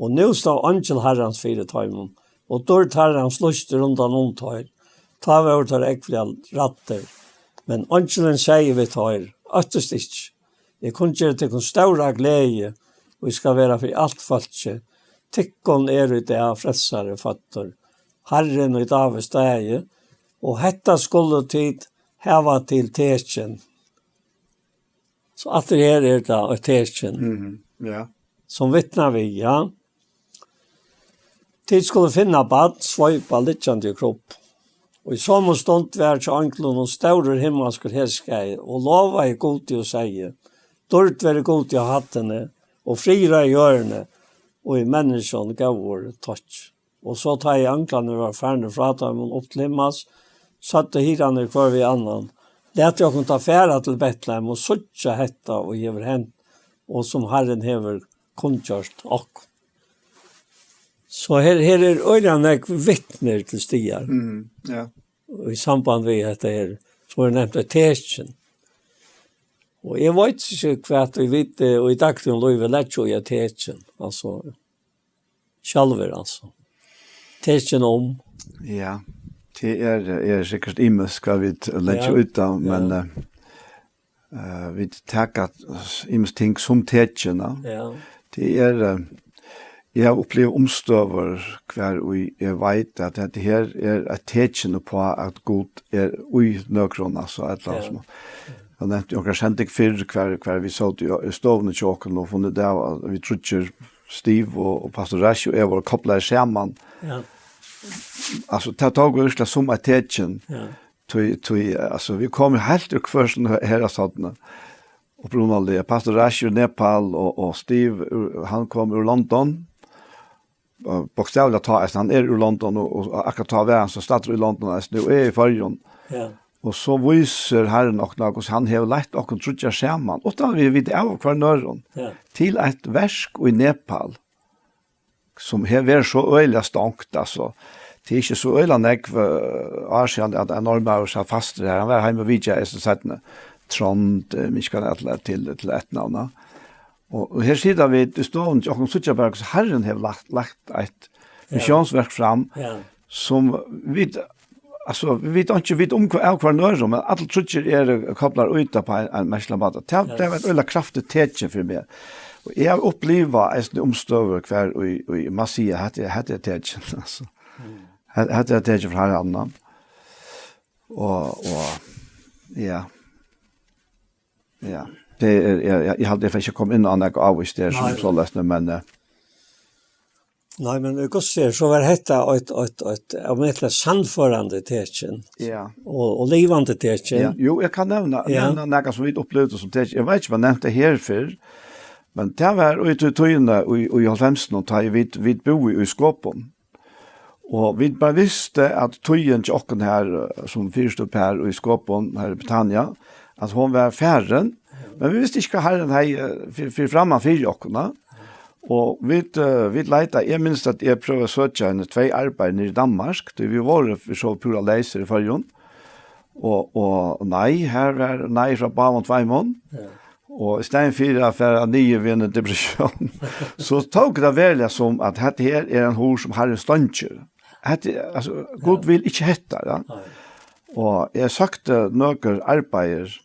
Og nú stóð eingil Harrans fyri teimum, og dýrd Harrans lýsti rundan um teir. Tá vóru teir ógvuliga ræddir. Men eingilin segði við teir: Óttist ikki, eg kunngeri tykkum stóra gleði, og eg skal vera fyri alt fólkið. Tykkum er í dag frelsari føddur, Harrin í Dávids staði, og hetta skulu tit hava til tekin. So aftur her er tað eitt tekin, Mhm, ja. sum vitnar við, ja. Tit skulu finna barn, sveipa, liggjandi í krubbu. Og í somu stund var hjá einglinum stórur himmalskur herskari, og lovaði Gudi og segði: Dýrd veri Gudi á hæddini, og friður á jørðini, og í menniskjum góður tokki. Og so, tá ið einglarnir vóru farnir frá teimum upp til himmals, søgdu hirðarnir hvør við annan: Latið okkum tá fara til Betlehem og síggja hetta, ið hevur hent, og sum Harrin hevur kunngjørt okkum. So her, her er øgiliga nógv vitnir til staðar. Mm, ja. Og í samband við hetta her, sum er nevnt eitt tekin. Og eg veit ikki, hvat ið vit, eh, og í dagligum lívi leggja í eitt tekin, altso, sjálvir, altso. Tekin um. Ja, tað er, er sikkurt ymiskt, hvat vit leggja Ja, út av, men, ja. eh, eh, vit taka ymisk ting sum tekin, ja. Ja. Tað er, eh, eg havi upplivað umstøður, hvar ið eg veit, at hetta her er eitt tekin uppá, at Gud er í nøkrum, altso, eitt ella annað Ja. sum, eg nevndi onkra sending fyrr, hvar, hvar vit sótu í, í stovuni hjá okkum og funnu út av, at vit tríggir, Steve og, og pastor Rasch og eg, vóru koplaðir saman. Ja. Altso, tað tók vit virkuliga sum eitt tekin. Ja. Tí, tí, altso, vit komu heilt úr hvørjum her á sodni. Upprunaliga, pastor Rasch úr Nepal og, og Steve, úr, hann kom úr London. Og bókstavliga tá, altso, hann er úr London, og, og akkurát tá var hann so staddur í London, altso, nú er í Føroyum. Ja. Og so vísir Harrin okkum, hvussu hann hevur leitt okkum tríggjar saman, uttan vit vita av hvørjum øðrum, Ja. til eitt verk í Nepal, sum hevur verið so øgiliga stongt, altso. Tað er ikki so øgiliga nógv, eh, ár síðan, at ein norðmaður sat fastur har. Hann var heima og vitjaði, so seinni, Trond, eh, minnist ikki, hvat hann ætlaði til, til eftirnavn. Og, og her sita vit í stovuni hjá okkum, síggja bara, hvussu Harrin hevur lagt, lagt eitt Ja. missiónsverk fram, Ja. sum vit, altso, vit vita ikki, vit um hva-, av hvørjum øðrum, men allir tríggir eru koplar út á ein, ein merkiligan máta. Tað, Ja. tað var eitt øgiliga kraftigt tekin fyri meg. Og eg havi upplivað eisini umstøður, hvar í, í, má siga, hetta er, hetta er tekin, altso. Mm. Hetta, hetta er tekin frá Harranum. Og, og, ja. Ja. Tað er, eg, eg, eg haldi, eg fari ikki at koma inn á nakað ávíst her, sum Nei. soleiðis, men, eh, Nei, men í Guds her, so var hetta eitt, eitt, eitt, ómetaliga sannførandi tekin. Ja. Og, og livandi tekin. Ja. Jú, eg kann nevna, Ja. nevna nakað sum vit upplivdu sum tekin. Eg veit ikki, um eg nevnti tað her fyrr, men tað var í tí tíðini í, í hálvfemsunum, tá ið vit, vit búðu í Skopun. Og vit bara vistu, at tíðin hjá okkum her, eh, sum fyristóð her í Skopun, her í Betania, at hon var farin. Men vit vistu ikki, hvat Harrin hevði, eh, fyri, fyri framman fyri okkum, da. Og vit, eh, vit leita, eg minnist, at eg prøvaði at søkja eini tvey arbeiði niðri í Danmark, tí vit vóru, vit sóu púra leysir í Føroyum. Og, og nei, her var nei frá báðum tveimum. Ja. Og í staðin fyri at fara niður við eina depressión, so tók eg tað veruliga sum, at hetta her er ein hurð, sum Harrin steingir. Hetta er, altso, Gud Ja. vil ikki hetta, ja. Nei. Og eg søkti nøkur arbeiðir,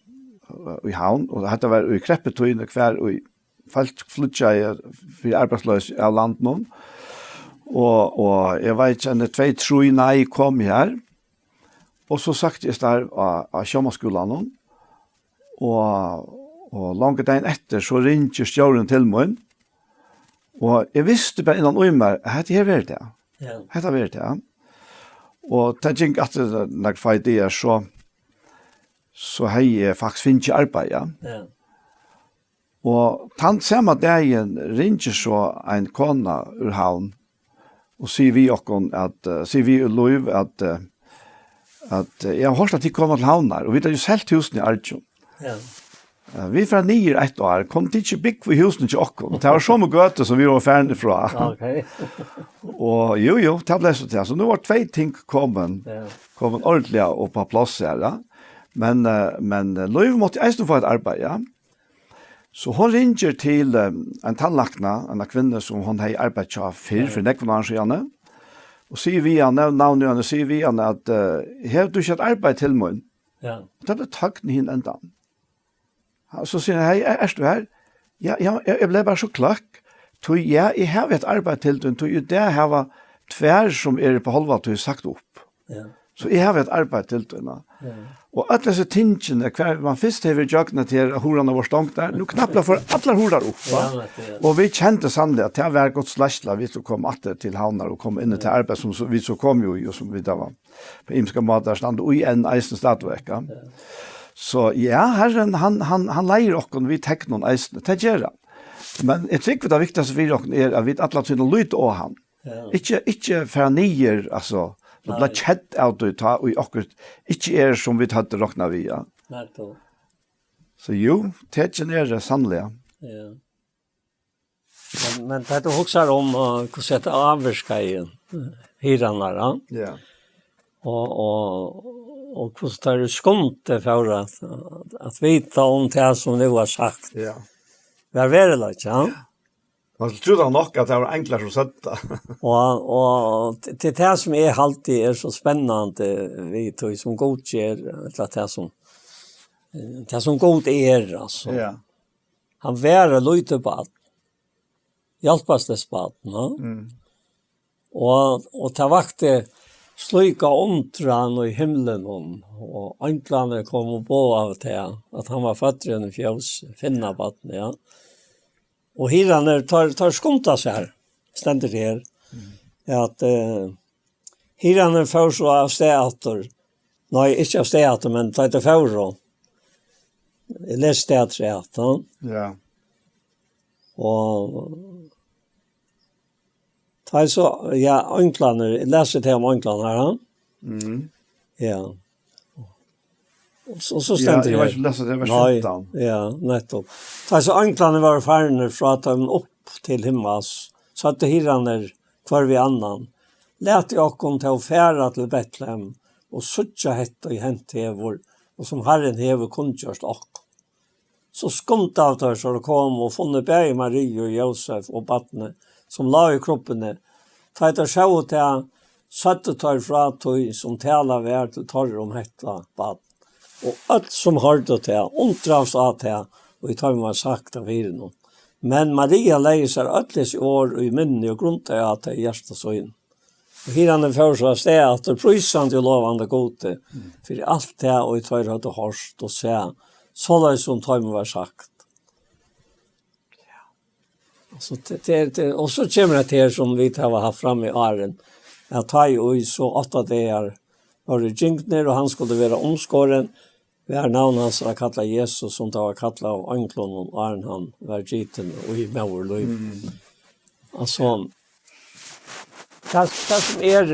eh, í Havn, og hetta var í krepputíðini, hvar í fólk flýggjaðu fyri arbeiðsloysi av landinum. Og, og eg veit ikki, eini tvey, trý nei kom her. Og so søkti eg starv á, á sjómannaskúlanum. Og, og longu dagin eftir, so ringir stjórin til mín. Og eg visti bara innan í mær, at hetta her verður tað. Ja. Hetta verður tað. Og tað gekk aftur nakrar fáar dagar, so so hevði eg faktiskt fingið arbeiði, ja. Ja. Og tann sama dagin ringir so ein kona úr Havn og sigur við okkum at, eh, sigur við Lív at, eh, at, eh, eg havi hoyrt at tit koma til Havnar, og vit hava jú selt húsini í Argjum. Ja. Eh, vit fara niður eitt ár, kunnu tit ikki búgva í húsini hjá okkum? Og tað var somu gøtu sum vit vóru farin frá. Ok. Og jú, jú, tað bleiv so til. So nú var tvey ting komin, ja, komin ordentliga upp á pláss her, ja. Men, eh, men, eh, Lív mátti eisini fáa eitt arbeiði, ja. So hon ringir til, eh, ein tannlækna, eina kvinnu sum hon hevði arbeitt hjá fyrr, ja, fyri nógvum árum síðani, og sigur við hana, navnið á henni, sigur við hana at, eh, "Hevur tú ikki eitt arbeiði til mín?" Ja. Og tað bleiv tøgn í hin endan. Og so sigur hann, "Hey, er, ert tú her?" "Ja, ja, eg, eg bleiv bara so kløkk. Tí, ja, eg havi eitt arbeiði til tín, tí í dag hava tvær sum eru upp á hálva tíð sagt upp. Ja. So eg havi eitt arbeiði til tín." Ja. Og øll hesi tingini, hvar man fyrst hevur gjøgnað til at hurðarnar vóru stongdar, nú knappliga fóru allar hurðar upp, va? Ja, vet du, ja. Og vit kendu sanniliga at tað var Guds leiðsla, vit skuldu koma aftur til Havnar og koma inn í, ja, tað arbeiði sum so, vit so komu í, og sum vit hava á ymskar mátar standa í enn eisini stadigvæk, ja. Ja. So, ja, Harrin, hann, hann, hann leiðir okkum við tegnum eisini. Tað ger hann. Men eg trúgvi, tað viktigasta fyri okkum er, at vit alla tíðina líta á hann. Ja. Ikki, ikki fara niður, altso, nei, blíva kedd av tí, tá ið okkurt ikki er, sum vit høvdu roknað við, ja. Nei, tó. So, jú, tekin eru sanniliga. Ja. Men, men tá tú hugsar um, uh, hvussu hetta ávirkaði, uh, hirðarnar, ja? Ja. Og, og, og hvussu teir í skundi fóru at, at vita um tað sum nú var sagt. Ja. Var veruleiki, ja? Ja. Man skuldi trúð tað nokk at tað var einglar sum søgdu tað. Og, og t-, til tað sum eg haldi er so spennandi við tí sum Gud ger, ella tað sum, eh, tað sum Gud er, altso. Ja. Hann var eitt lítið barn. Hjálparsligt barn, ja. Mm. Og, og tað vakti slíka undran í himlinum, og einglarnir komu og boðaðu tað, at hann var føddur í eini fjós, kvinna barn, ja. Og hirðarnir, teir, teir skundu sær, stendur her, mm, at, eh, hirðarnir fóru so av stað aftur. Nei, ikki av stað aftur, men tá teir fóru. Eg lesi tað aftur, ja. Ja. Og tá eg so, ja, einglarnir, eg lesi tað um einglarnar, ha? Mhm. Ja. Og so, so, ja, stendur eg var her. Ikki lesa, tað var, nei, fimtan. Ja, nettopp. Tá so einglarnir vóru farnir frá teimum upp til himmals, søgdu hirðarnir hvør við annan: Latið okkum tó fara til Betlehem og síggja hetta, ið hent hevur, og sum Harrin hevur kunngjørt okkum. So skundaðu teir sær og komu og funnu bæði Mariu og Jósef og barnið, sum lá í krubbuni. Tá ið teir sóu tað, søgdu teir frá tí, sum talað var til teirra um hetta barn. Og øll, sum hoyrdu tað, undraðust á tað, ið teimum var sagt av hirðunum. Men Maria legði sær øll hesi orð í minni og grundaði á tey í hjarta sínum. Og hirðarnir fóru so av stað aftur, prísandi og lovandi Gudi, mm, fyri alt tað, ið teir høvdu hoyrt og sæð, soleiðis sum teimum var sagt. Ja. Og so te-, te-, te-, og so kemur hetta her, sum vit hava havt fram í áðrenn, at tá ið so átta dagar vóru gingnir, og hann skuldi vera umskorin, var navn hansara kallað Jesus, sum tað var kallað av einglunum, áðrenn hann var gitin í móðurlívi. Mm. Altso, tað, tað sum er,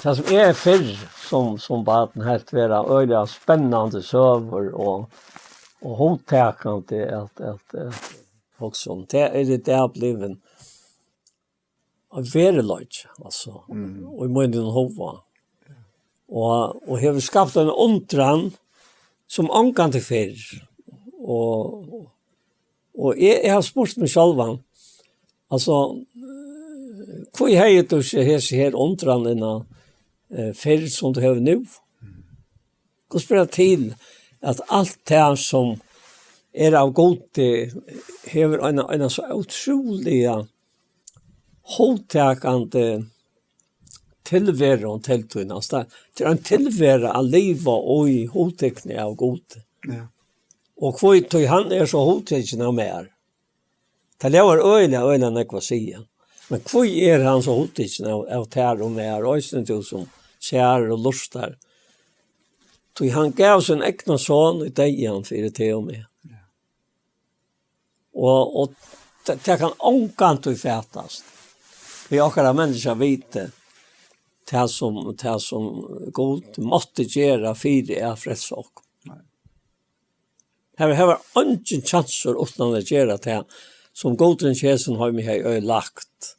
tað sum eg fyrr sum, sum barn helt vera øgiliga spennandi søgur og, og hugtakandi at, at, at hugsa um, tað er í dag blivin ein veruleiki, altso, mm, í mínum huga. Og, og hevur skapt eina undran sum ongantíð fyrr. Og, og eg, eg havi spurt meg sjálvan, altso, hví hevði tú ikki hesa her undranina, eh, fyrr sum tú hevur nú? Hvussu ber tað til, at alt tað sum er av Gudi, hevur eina, eina so ótrúliga hugtakandi tilveru til tín? Altso, tað, tað er ein tilvera at liva í, hugtikna av Gudi. Ja. Og hví, tí hann er so hugtikin av mær. Tað ljóðar øgiliga, øgiliga nógv at siga. Men hví er hann so hugtikin av, av tær og mær, eisini tú sum sært og lurtar? Tí hann gav sín egna son í deyðan fyri teg og meg. Ja. Og, og tað, tað kann ongantíð fatast. Við okkara menniskja viti, tað sum, tað sum Gud mátti gera fyri at frelsa okkum. Nei. Her, her var eingin kjansur uttan at gera tað, sum Gudin Jesu heim hevði øyðilagt.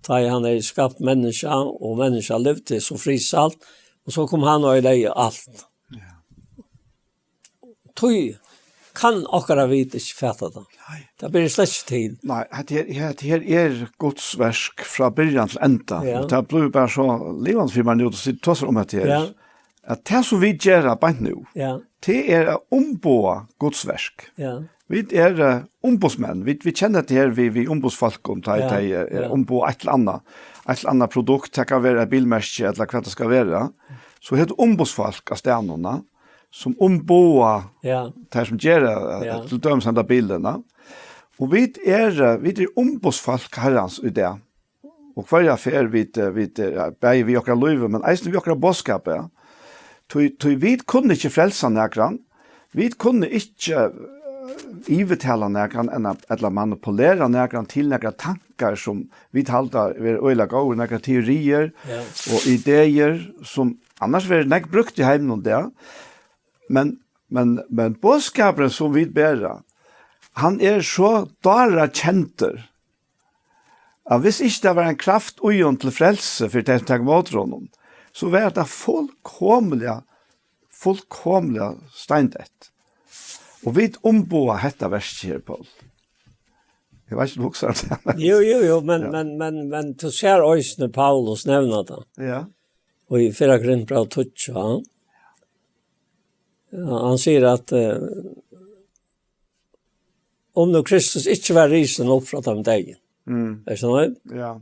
Tá hann hevði skapt menniskja, og menniskja livdi so frísalt, og so kom hann og øyðilegði alt. Ja. Tí kann okkara vit ikki fata tað. Nei. Tað ber slett ikki til. Nei, hetta her, hetta her er Guds verk frá byrjan til enda. Ja. Og tað blívur bara so livandi fyri mær nú, at tú tosar um hetta her. Ja. At tað sum vit gera beint nú, ja, tað er at umboða Guds verk. Ja. Vit eru, eh, umboðsmenn. Vit, vit kenna tað her við, við umboðsfólkum, tá, ja, tá, eh, ja, umboða eitt ella annað, eitt ella annað produkt, tað kann vera eitt bilmerki, ella hvat tað skal vera. So er tað umboðsfólk á staðnum, na, sum umboða, ja, tær sum gera, eh, ja, til dømis henda bilin, na. Og vit eru, eh, vit eru umboðsfólk Harrans í dag. Og hvørja ferð vit, eh, vit, eh, bæði við okkara lívi, men eisini við okkara boðskapi, ja. Tí, tí vit kunnu ikki frelsa nakran, vit kunnu ikki, eh, yvirtala nakran, enn at, ella manipulera nakran til nakrar tankar sum vit halda vera øgiliga góðar, nakrar teoriir, ja, og ideir sum annars verður nógv brúkt í heiminum í dag. Men, men, men boðskapurin sum vit bera, hann er so dárakendur, at hvis ikki tað var ein kraft í honum til frelsi fyri tey, sum taka ímóti honum, so var tað fullkomiliga, fullkomiliga steindeytt. Og vit umboða hetta verkið her, Poul. Eg veit ikki, um tú hugsar um tað. Jú, jú, jú, men, ja, men, men, men tú sær eisini Paulus nevna tað. Ja. Og í fyrra Korintbræv tíggju, ja. Ja, hann sigur at, eh, um nú Kristus ikki var risin upp frá teimum deyðu. Mm. Er tað so? Ja.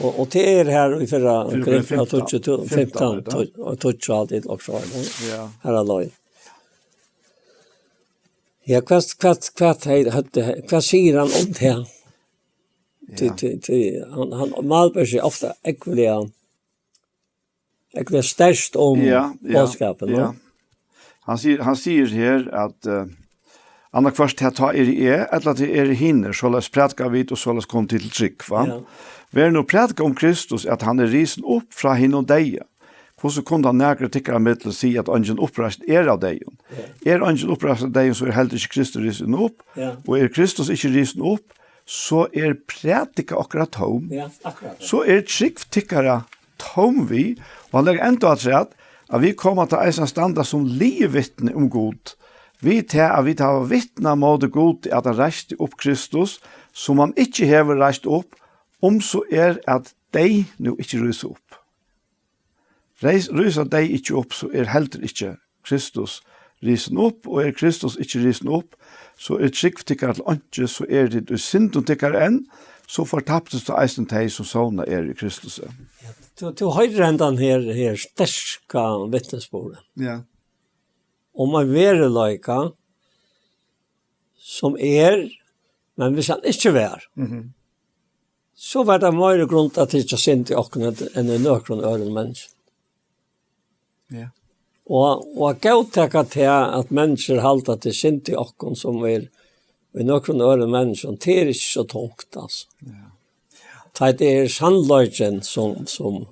Og, og tað er her í fyrra Korintbræv tíggju, fimtan, fimtan, ja. Tíggju, og tíggju alt í lokk, ja. Her er løgn. Ja, hvat, hvat, hvat, hvat, hvat sigur hann um tað? Tí, ja, tí, tí, hann, hann málber seg ofta ógvuliga, ógvuliga sterkt um, ja, ja, boðskapin, ja, no? Hann sigur, hann sigur her at, eh, annaðhvørt tað tá eri eg, ella tað eru hinir, soleiðis prædika vit og soleiðis komu tit til trúgv, va? Ja. Verður nú prædikað um Kristus, at hann er risin upp frá hinum deyða, hvussu kunnu tá nakrir tykkara millum siga, at eingin uppreisn er av deyðum? Ja. Er eingin uppreisn av deyðum, so er heldur ikki Kristus risin upp. Ja. Og er Kristus ikki risin upp, so er prædika okkara tóm. Ja, akkurát. So er trúgv tykkara tóm við, og hann leggur enntá afturat, at vit koma tá eisini at standa sum liðvitni um Gud, við tað, at vit hava vitnað móti Gudi, at hann reisti upp Kristus, sum hann ikki hevur reist upp, um so er, at deyð nú ikki rísa upp. Reis-, rísa deyð ikki upp, so er heldur ikki Kristus risin upp, og er Kristus ikki risin upp, so er trúgv tykkara til einki, so eru tit í syndum tykkara enn, so fortaptust tá eisini tey, sum sovnað eru í Kristusi. Ja, tú, tú hoyrir hendan her, her sterka vitnisburðin. Ja. Um ein veruleika, sum er, men hvis hann ikki var, mhm, so var tað meiri grund at tykja synd í okkum enn, enn í nøkrum øðrum menniskjum. Ja. Og, og at góðtaka tað, at menniskjur halda, at tað er synd í okkum, sum er í nøkrum øðrum menniskjum, tað er ikki so tungt, altso. Ja. Tá tað er sannleikin, sum, sum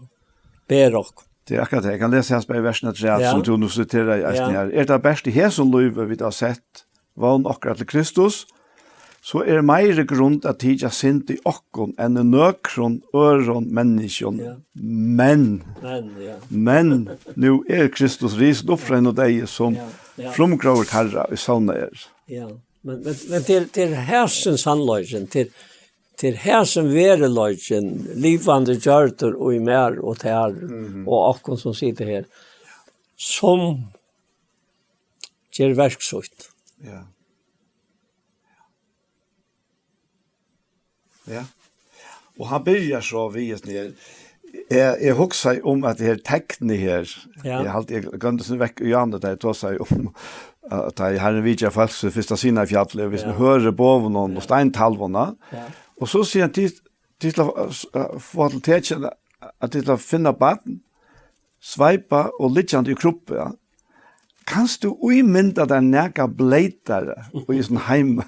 ber okkum. Tað er akkurát tað. Eg kann lesa hesi bæði versini afturat, ja, sum tú nú siteraði eisini, ja, her. Er tað bert í hesum lívi, vit hava sett vón okkara til Kristus, so er meiri grund at tykja synd í okkum enn í nøkrum øðrum menniskjum. Ja. Men, men, ja, men nú er Kristus risin upp frá hinum deyðu sum, ja, ja, frumgróður teirra, ið sovnað er. Ja, men, men, men til, til hesin sannleikin, til, til hesin veruleikin, livandi gjørdur í mær og tær, mhm, og okkum sum sita her, sum ger verk sítt. Ja. Ja. Og hann byrjar so við hesum her. Eg, eg hugsaði um at her teknið her, ja, eg haldi, eg gloymdi sum vekk í áðni, tá eg tosaði um, at tá ið Harrin vitjar fólk, so fyrsta Sinai-fjallið, hvis ja, man høyrir boðunum, ja, og steintalvuna. Ja. Og so sigur hann, tit, tit til at, eh, fáa til tekin, at tit til at finna barn, sveipa og liggjandi í krubbu, ja. Kanst tú ímynda tær nakað bleytari í hesum heimi?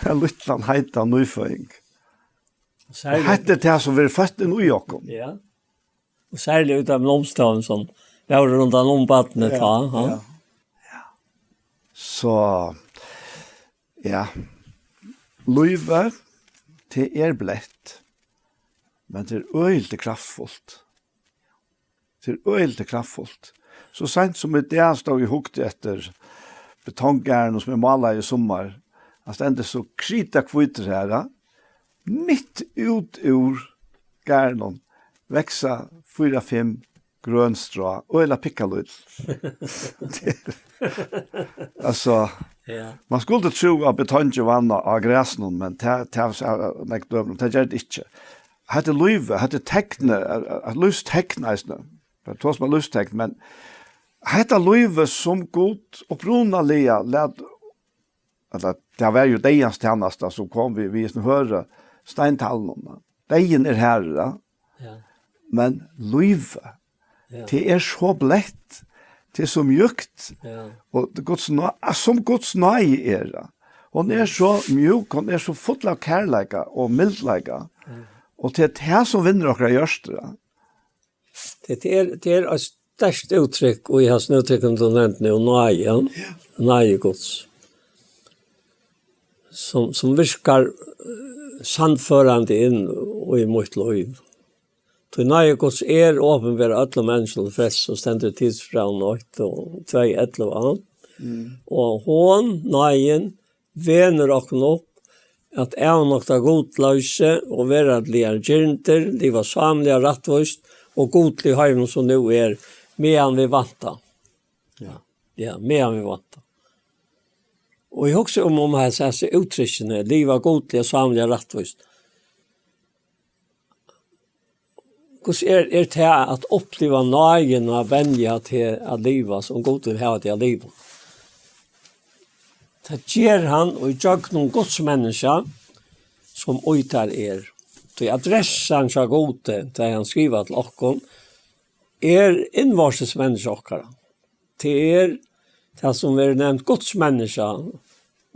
Ein lítlan heitan nýføðing. Serliga, hetta er tað, sum verður føtt inn í okkum. Ja. Og serliga út av blomstovn, sum vóru rundan um barnið. Ja, tá, ha? Ja. So, ja. Lívið, tað er bleytt, men tað er øgiliga kraftfult. Tað er øgiliga kraftfult. So seint sum í dag stóð eg og hugdi eftir betonggarðinum, sum eg málaði í summar. Hann stendur so kritahvítur her, ja. Mitt út úr garðinum vaksa fýra, fimm grøn strá, øgiliga pinkulítil. Tað er, altso, ja. Man skuldi trúð, at betongur vann á, á grasinum, men tað, tað, tað, tað ger tað ikki. Hetta er lívið, hetta er teknið, at, at lívstekn eisini. Tað er tað, sum er lívstekn, men hetta lívið, sum Gud upprunaliga læt, at tað var jú deyðans tænasta, sum kom við, við hesum hørðu steintalnum. Deyðin er harri, ja. Ja. Men lívið, ja, tað er so bleytt, tað er so mjúkt. Ja. Og Guds ná-, sum Guds náði er, ja. Hon er so mjúk, hon er so full av kærleika og mildleika. Ja. Og tað er tað, sum vinnur okkara hjørtu, ja. Tað, tað er, tað er eitt sterkt úttrykk, og eg havi snøvtrykkum til nevnt nú, náði, ja. Ja. Náði Guds. Sum, sum virkar, eh, sannførandi inn í mítt lív. Tí náði Guds er opinberað øllum menniskjum til frelsu, sum stendur í Titusbrævinum eitt og tvey ellivu. Mm. Og hon, náðin, venur okkum upp at avnokta gudloysi og veraldligar girndir, liva sámliga rættvíst og gudlig heim sum nú er, meðan vit vænta. Ja. Ja, meðan vit vænta. Og eg hugsi um, um hesi, hesi úttrykkini, liva gudliga, sámliga rættvíst. Hvussu er, er tað at uppliva náðina, venja til at liva sum Gud vil hava teg at liva? Tað ger hann í gjøgnum Guds menniskja, sum í tær er. Tí adressan hjá Gudi, tá hann skrivar til okkum, er innvortis menniskja okkara. Tað er tað, sum verður nevnt Guds menniskja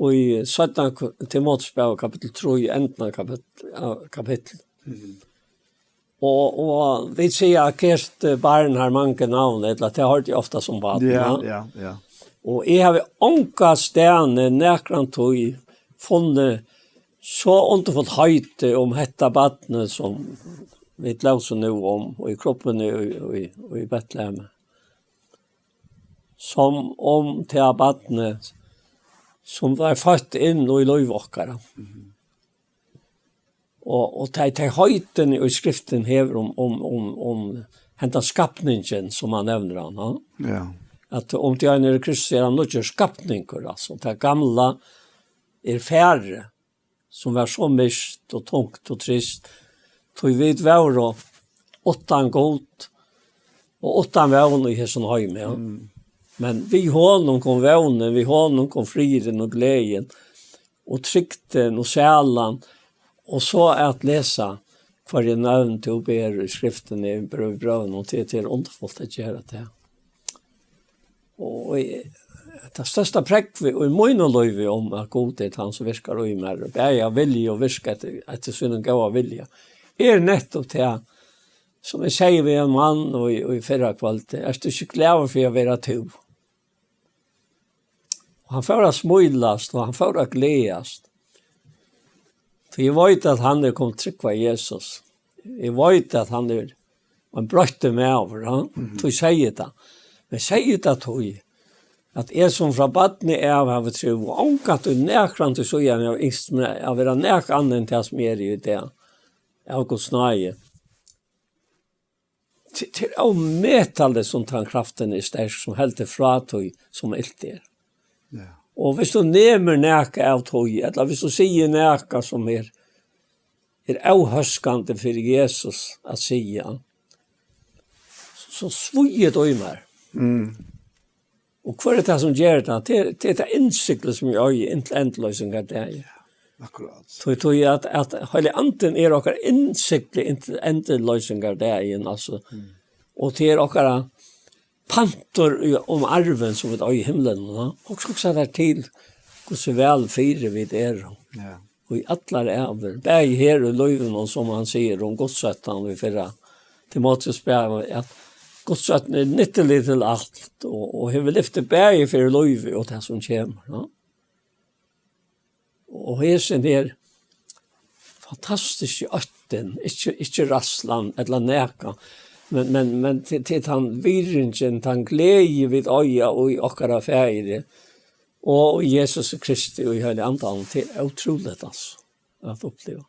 í seinna Ko-, Timoteusbrævi, kapittul trý, endan av kapittul, av kapittul. Mhm. Og, og vit siga, at kært barn har mange navn, ella tað hoyrdi eg ofta sum barn, ja, ja, ja. Og eg havi onga staðni nakrantíð funnið so undurfult heiti um hetta barnið, sum vit lósu nú um, í krubbuni í, í, í Betlehemi. Sum um tað barnið, sum var føtt inn í lív okkara. Mhm. Og, og tey, tey heitini í Skriftin hevur um, um, um, um henda skapningin, sum hann nevnir hann, ha? Ja. At um tí ein er í Kristi, er hann nýggjur skapningur, altso. Tað gamla er farið, sum var so myrkt og tungt og trist. Tí vit vóru uttan Gud og uttan vón í hesum heimi, ja. Mm. Men við honum kom vónin, við honum kom friðurin og gleðin og trygdin og sælan, og so at lesa hvørji nøvn tú ber í Skriftini, í brøv-, brøvunum, og tað, tað er undurfult at gera tað. Og í, tað størsta prógvið í mínum lívi um at Gud er tann, sum virkar í mær, og bæði av vilja og virka eftir, eftir sínum góða vilja, er nettupp tað, sum eg segði við ein mann í, í fyrrakvøldið: "Ert tú ikki glaður fyri at vera tú?" Og hann fór at smílast, og hann fór at gleðast. Tí eg veit, at hann er komin trúgva Jesus. Eg veit, at hann er ein broyttur maður, ha? Mhm. Tí segði tað. Men segði tað tí, at eg, sum frá barni av havi trúð, og ongantíð nakrantíð síðani havi ynskt mær at vera nakað annað enn tað, sum eg eri í dag, av Guds náði. Til, til ómetaligt, sum tann kraftin er sterk, sum heldur frá tí, sum ilt er. Ja. Og hvis tú nemur nakað av tí, ella hvis tú sigur nakað, sum er, er óhóskandi fyri Jesus at siga, so svíður tað í mær. Mm. Og hvør er tað, sum ger tað? Tað er, tað er tað innsiglið, sum eg eigi, inntil endurloysingar dag. Ja, akkurát. Tí, tí at, at Heilagi Andin er okkara innsigli inntil endurloysingar dagin, altso. Mm. Og tað er okkara, pantur í, um arvin, sum vit eiga í himlinum, va? Og hugsa tær til, hvussu væl fyri vit eru. Ja. Og í allar ævir, bæði her í lívinum, sum hann sigur um gudsóttan í fyrra Timoteus brævi, at gudsóttin er nyttilig til alt, og, og hevur lyfti bæði fyri lívi og tað, sum kemur, va? Og hesin her fantastiski óttin, ikki, ikki ræðslan ella nakað, men, men, men til, til tann virðingin, tann gleði vit eiga í okkara Faðiri og í Jesus Kristi og í Heilaga Andanum, tað er ótrúligt, altso, at uppliva.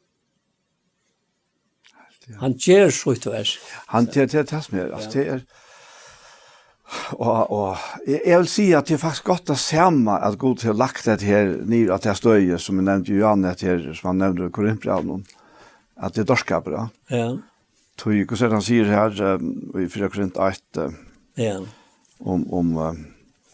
Hann ger sítt verk. Hann, tað, tað er tað sum er, altso, tað er, og, og eg, eg vil siga at tað er faktiskt gott tað sama at Gud hevur lagt hetta her niður á tað støðið, sum eg nevndi, Johan, hetta her, sum hann nevnir í Korintbrævinum, at tað er dárskapur, ja. Ja. Tí, hvussu er tað hann sigur her, eh, í fyrra Korint eitt, eh, Ja. um, um, eh,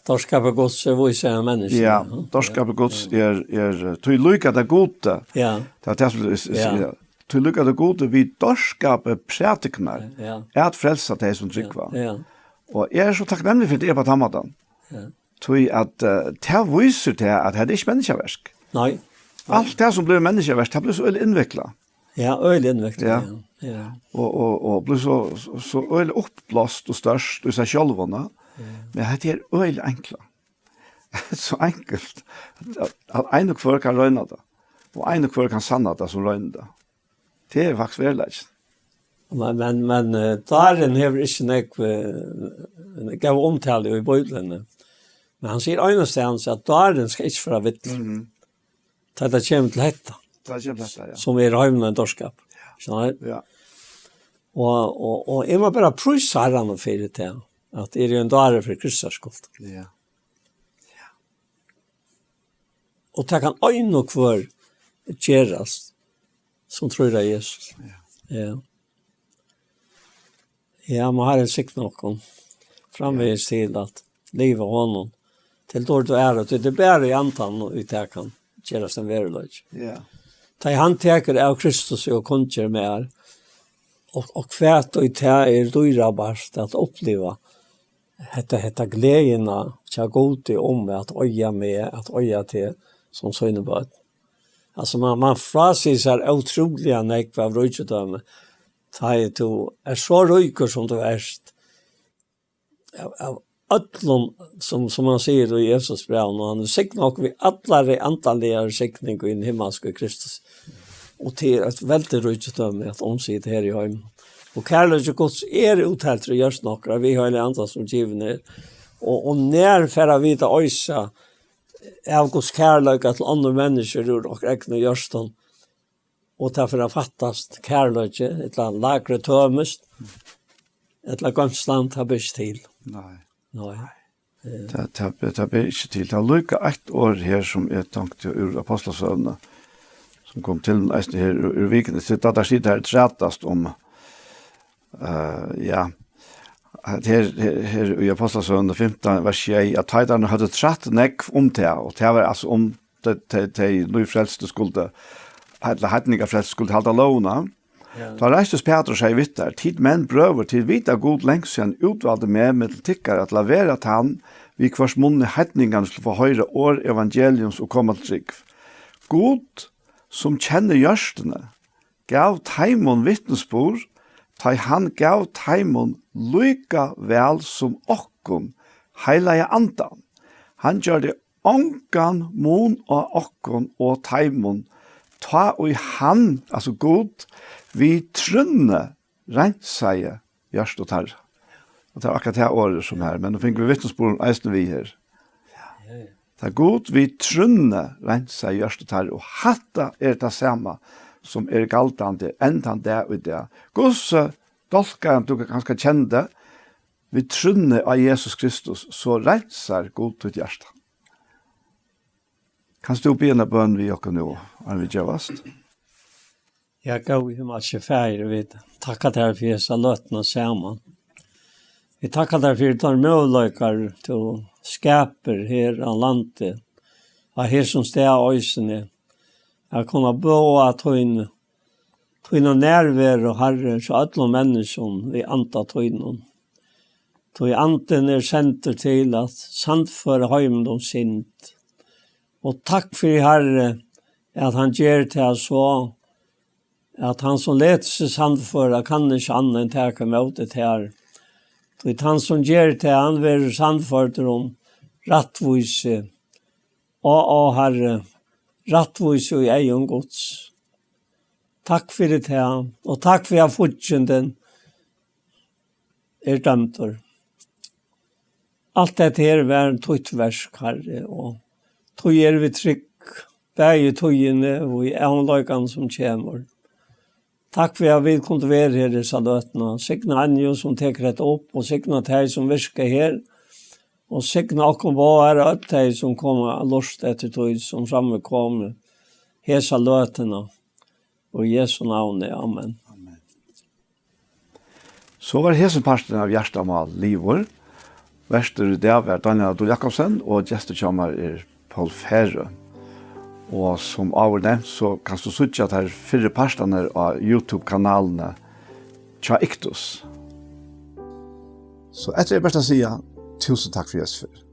Dárskapur Guds er vísari enn menniskja. Ja, ja. Dárskapur Guds er, er, eh, tí líkar tað Gudi. Ja. Tað er tað sum, s-, s-, Ja. ja. Tí líkar tað Gudi við dárskapi prædiknar, Ja. at frelsa tey sum trúgva. Ja. Og eg eri so takknemligur fyri tað á tann mátan. Ja. Tí at, eh, tað vísir tað at hetta er ikki menniskjaverk. Nei. Alt tað sum blívur menniskjaverk, tað blívur so øgiliga innviklað. Ja, øgiliga innviklað, Ja. ja. Ja. Og, og, og blívur so, so, so øgiliga uppblást og stórt í seg sjálvum, va? Ja. Men hetta er øgiliga einklað. So enkelt. At, at ein og hvør kann royna tað. Og ein og hvør kann sanna tað sum roynir tað. Tað er faktiskt veruleikin. Men, men, men, eh, dárin hevur ikki nógv, eh, góða umtalu í Bíbliuni. Men hann sigur einastaðni at dárin skal ikki fara villur. Mhm. Tá tað kemur til hetta, Tá kemur hetta, ja. sum er heimin ein dárskapur. Skilur tú? Ja. Og, og, og eg má bara prísa Harranum fyri tað, at eg eri ein dári fyri Krists skuld. Ja. Og tað kann ein og hvør gerast, sum trýr á Jesus. Ja. Ja. Ja, má Harrin signa okkum framvegis til at liva honum til dýrd og æru, tí tað er bara í Andanum, ið tað kann gerast ein veruleiki. Ja. Tá ið hann tekur av Kristus og kunngerð mær, og, og hvat og tað er dýrabært at uppliva, hetta, hetta gleðina hjá Gudi um at eiga meg, at eiga teg sum síni børn. Altso, man, man frásigur sær ótrúliga nógv av ríkidømi, tá ið tú ert so ríkur sum tú ert, av, av øllum, sum, sum hann sigur í Efesusbrævinum, og hann vil signa okkum við allari andaliga signing í hinum himmalska í Kristus. Og tað er eitt veldigt ríkidømi at umsita her í heiminum. Og kærleiki Guds er útheltur í hjørtum okkara, við Heilaga Anda sum givin er. Og, og nær fara vit at oysa av Guds kærleika til onnur menniskju úr okkara egnu hjørtum, og tað fer at fattast kærleiki, ella lakrið tømist, ella goymslan, tað ber ikki til. Nei. Nei. Tað, tað, tað ber ikki til. Tað er líka eitt orð her, sum eg tonkti úr Ápostlasøguni, sum kom til mín eisini her úr, úr vikuni. So tá tað situr her, trætast um, eh, ja, at her, her, her í Ápostlasøguni fimtan, vers sjey, at teitarnir høvdu trætt nógv um tað, og tað var altso um tey, tey, tey nýfrelstu skuldu, ella heidningafrelstu skuldu halda lógina. Ja. Tá reistist Pætur og segði við teir: Tit menn, brøður, tit vita, at Gud langt síðan útvaldi meg millum tykkara til at vera tann, við hvørs munni heidningarnir skulu fáa hoyra orð evangeliums og koma til trúgv. Gud, sum kennir hjørtuni, gav teimum vitnisburð, tá ið hann gav teimum líka væl sum okkum Heilaga Andan. Hann gjørdi ongan mun á okkum og teimum, tá ið hann, altso Gud, við trúnni reinsaði hjørtu teirra. Og tað er akkurát tað orðið sum her, men nú fingu vit vitnisburðin eisini við her. Tá Gud við trúnni reinsaði hjørtu teirra, og hatta er tað sama sum er galdandi enn tann dag í dag. Hvussu dálkar hann, tú kanska kennir tað, við trúnni á Jesus Kristus, so reinsar Gud títt hjarta. Kanst tú biðja eina bøn við okkum nú, áðrenn vit gevast? Ja, góði himmalski Faðir, vit takka tær fyri hesa løtuna saman. Vit takka tær fyri teir møguleikar, tú skapir her á landi, á hesum stað eisini, at kunna boða tín, tína nærveru, Harri, hjá øllum menniskjum við anda tínum. tí Andin er sendur til at sannføra heimin um synd. Og takk fyri, Harri, at hann ger tað so, at hann sum letur seg sannføra, kann ikki annað enn taka ímóti tær. Tí tann sum ger tað, hann verður sannførdur um rættvísi, á, á, Harri, rættvísi í eygum Guds. Takk fyri tað, og takk fyri at fíggindin er dømdur. Alt hetta her var títt verk, Harri, og tí eru vit trygg, bæði í tíðini og í ævinleikan sum kemur. Takk fyri at vit kundu vera her hesa løtuna. Signa Anju sum tekur hetta upp, og signa tey sum virka her, og signa okkum báðar og øll tey sum koma at lurta eftir tí sum frammi komi hesa løtuna. Og í Jesu navni, amen. Amen. So var hesin parturin av Hjartamál liðugur. Vertur í dag var Dánjal Dul Jakobsen, og gestur hjá mær er Poul Færø. Og sum áður nevnt, so kanst tú síggja teir fyrru partarnar á YouTube-kanalini hjá Iktus. So eftir er bert at siga túsund takk fyri hesa ferð.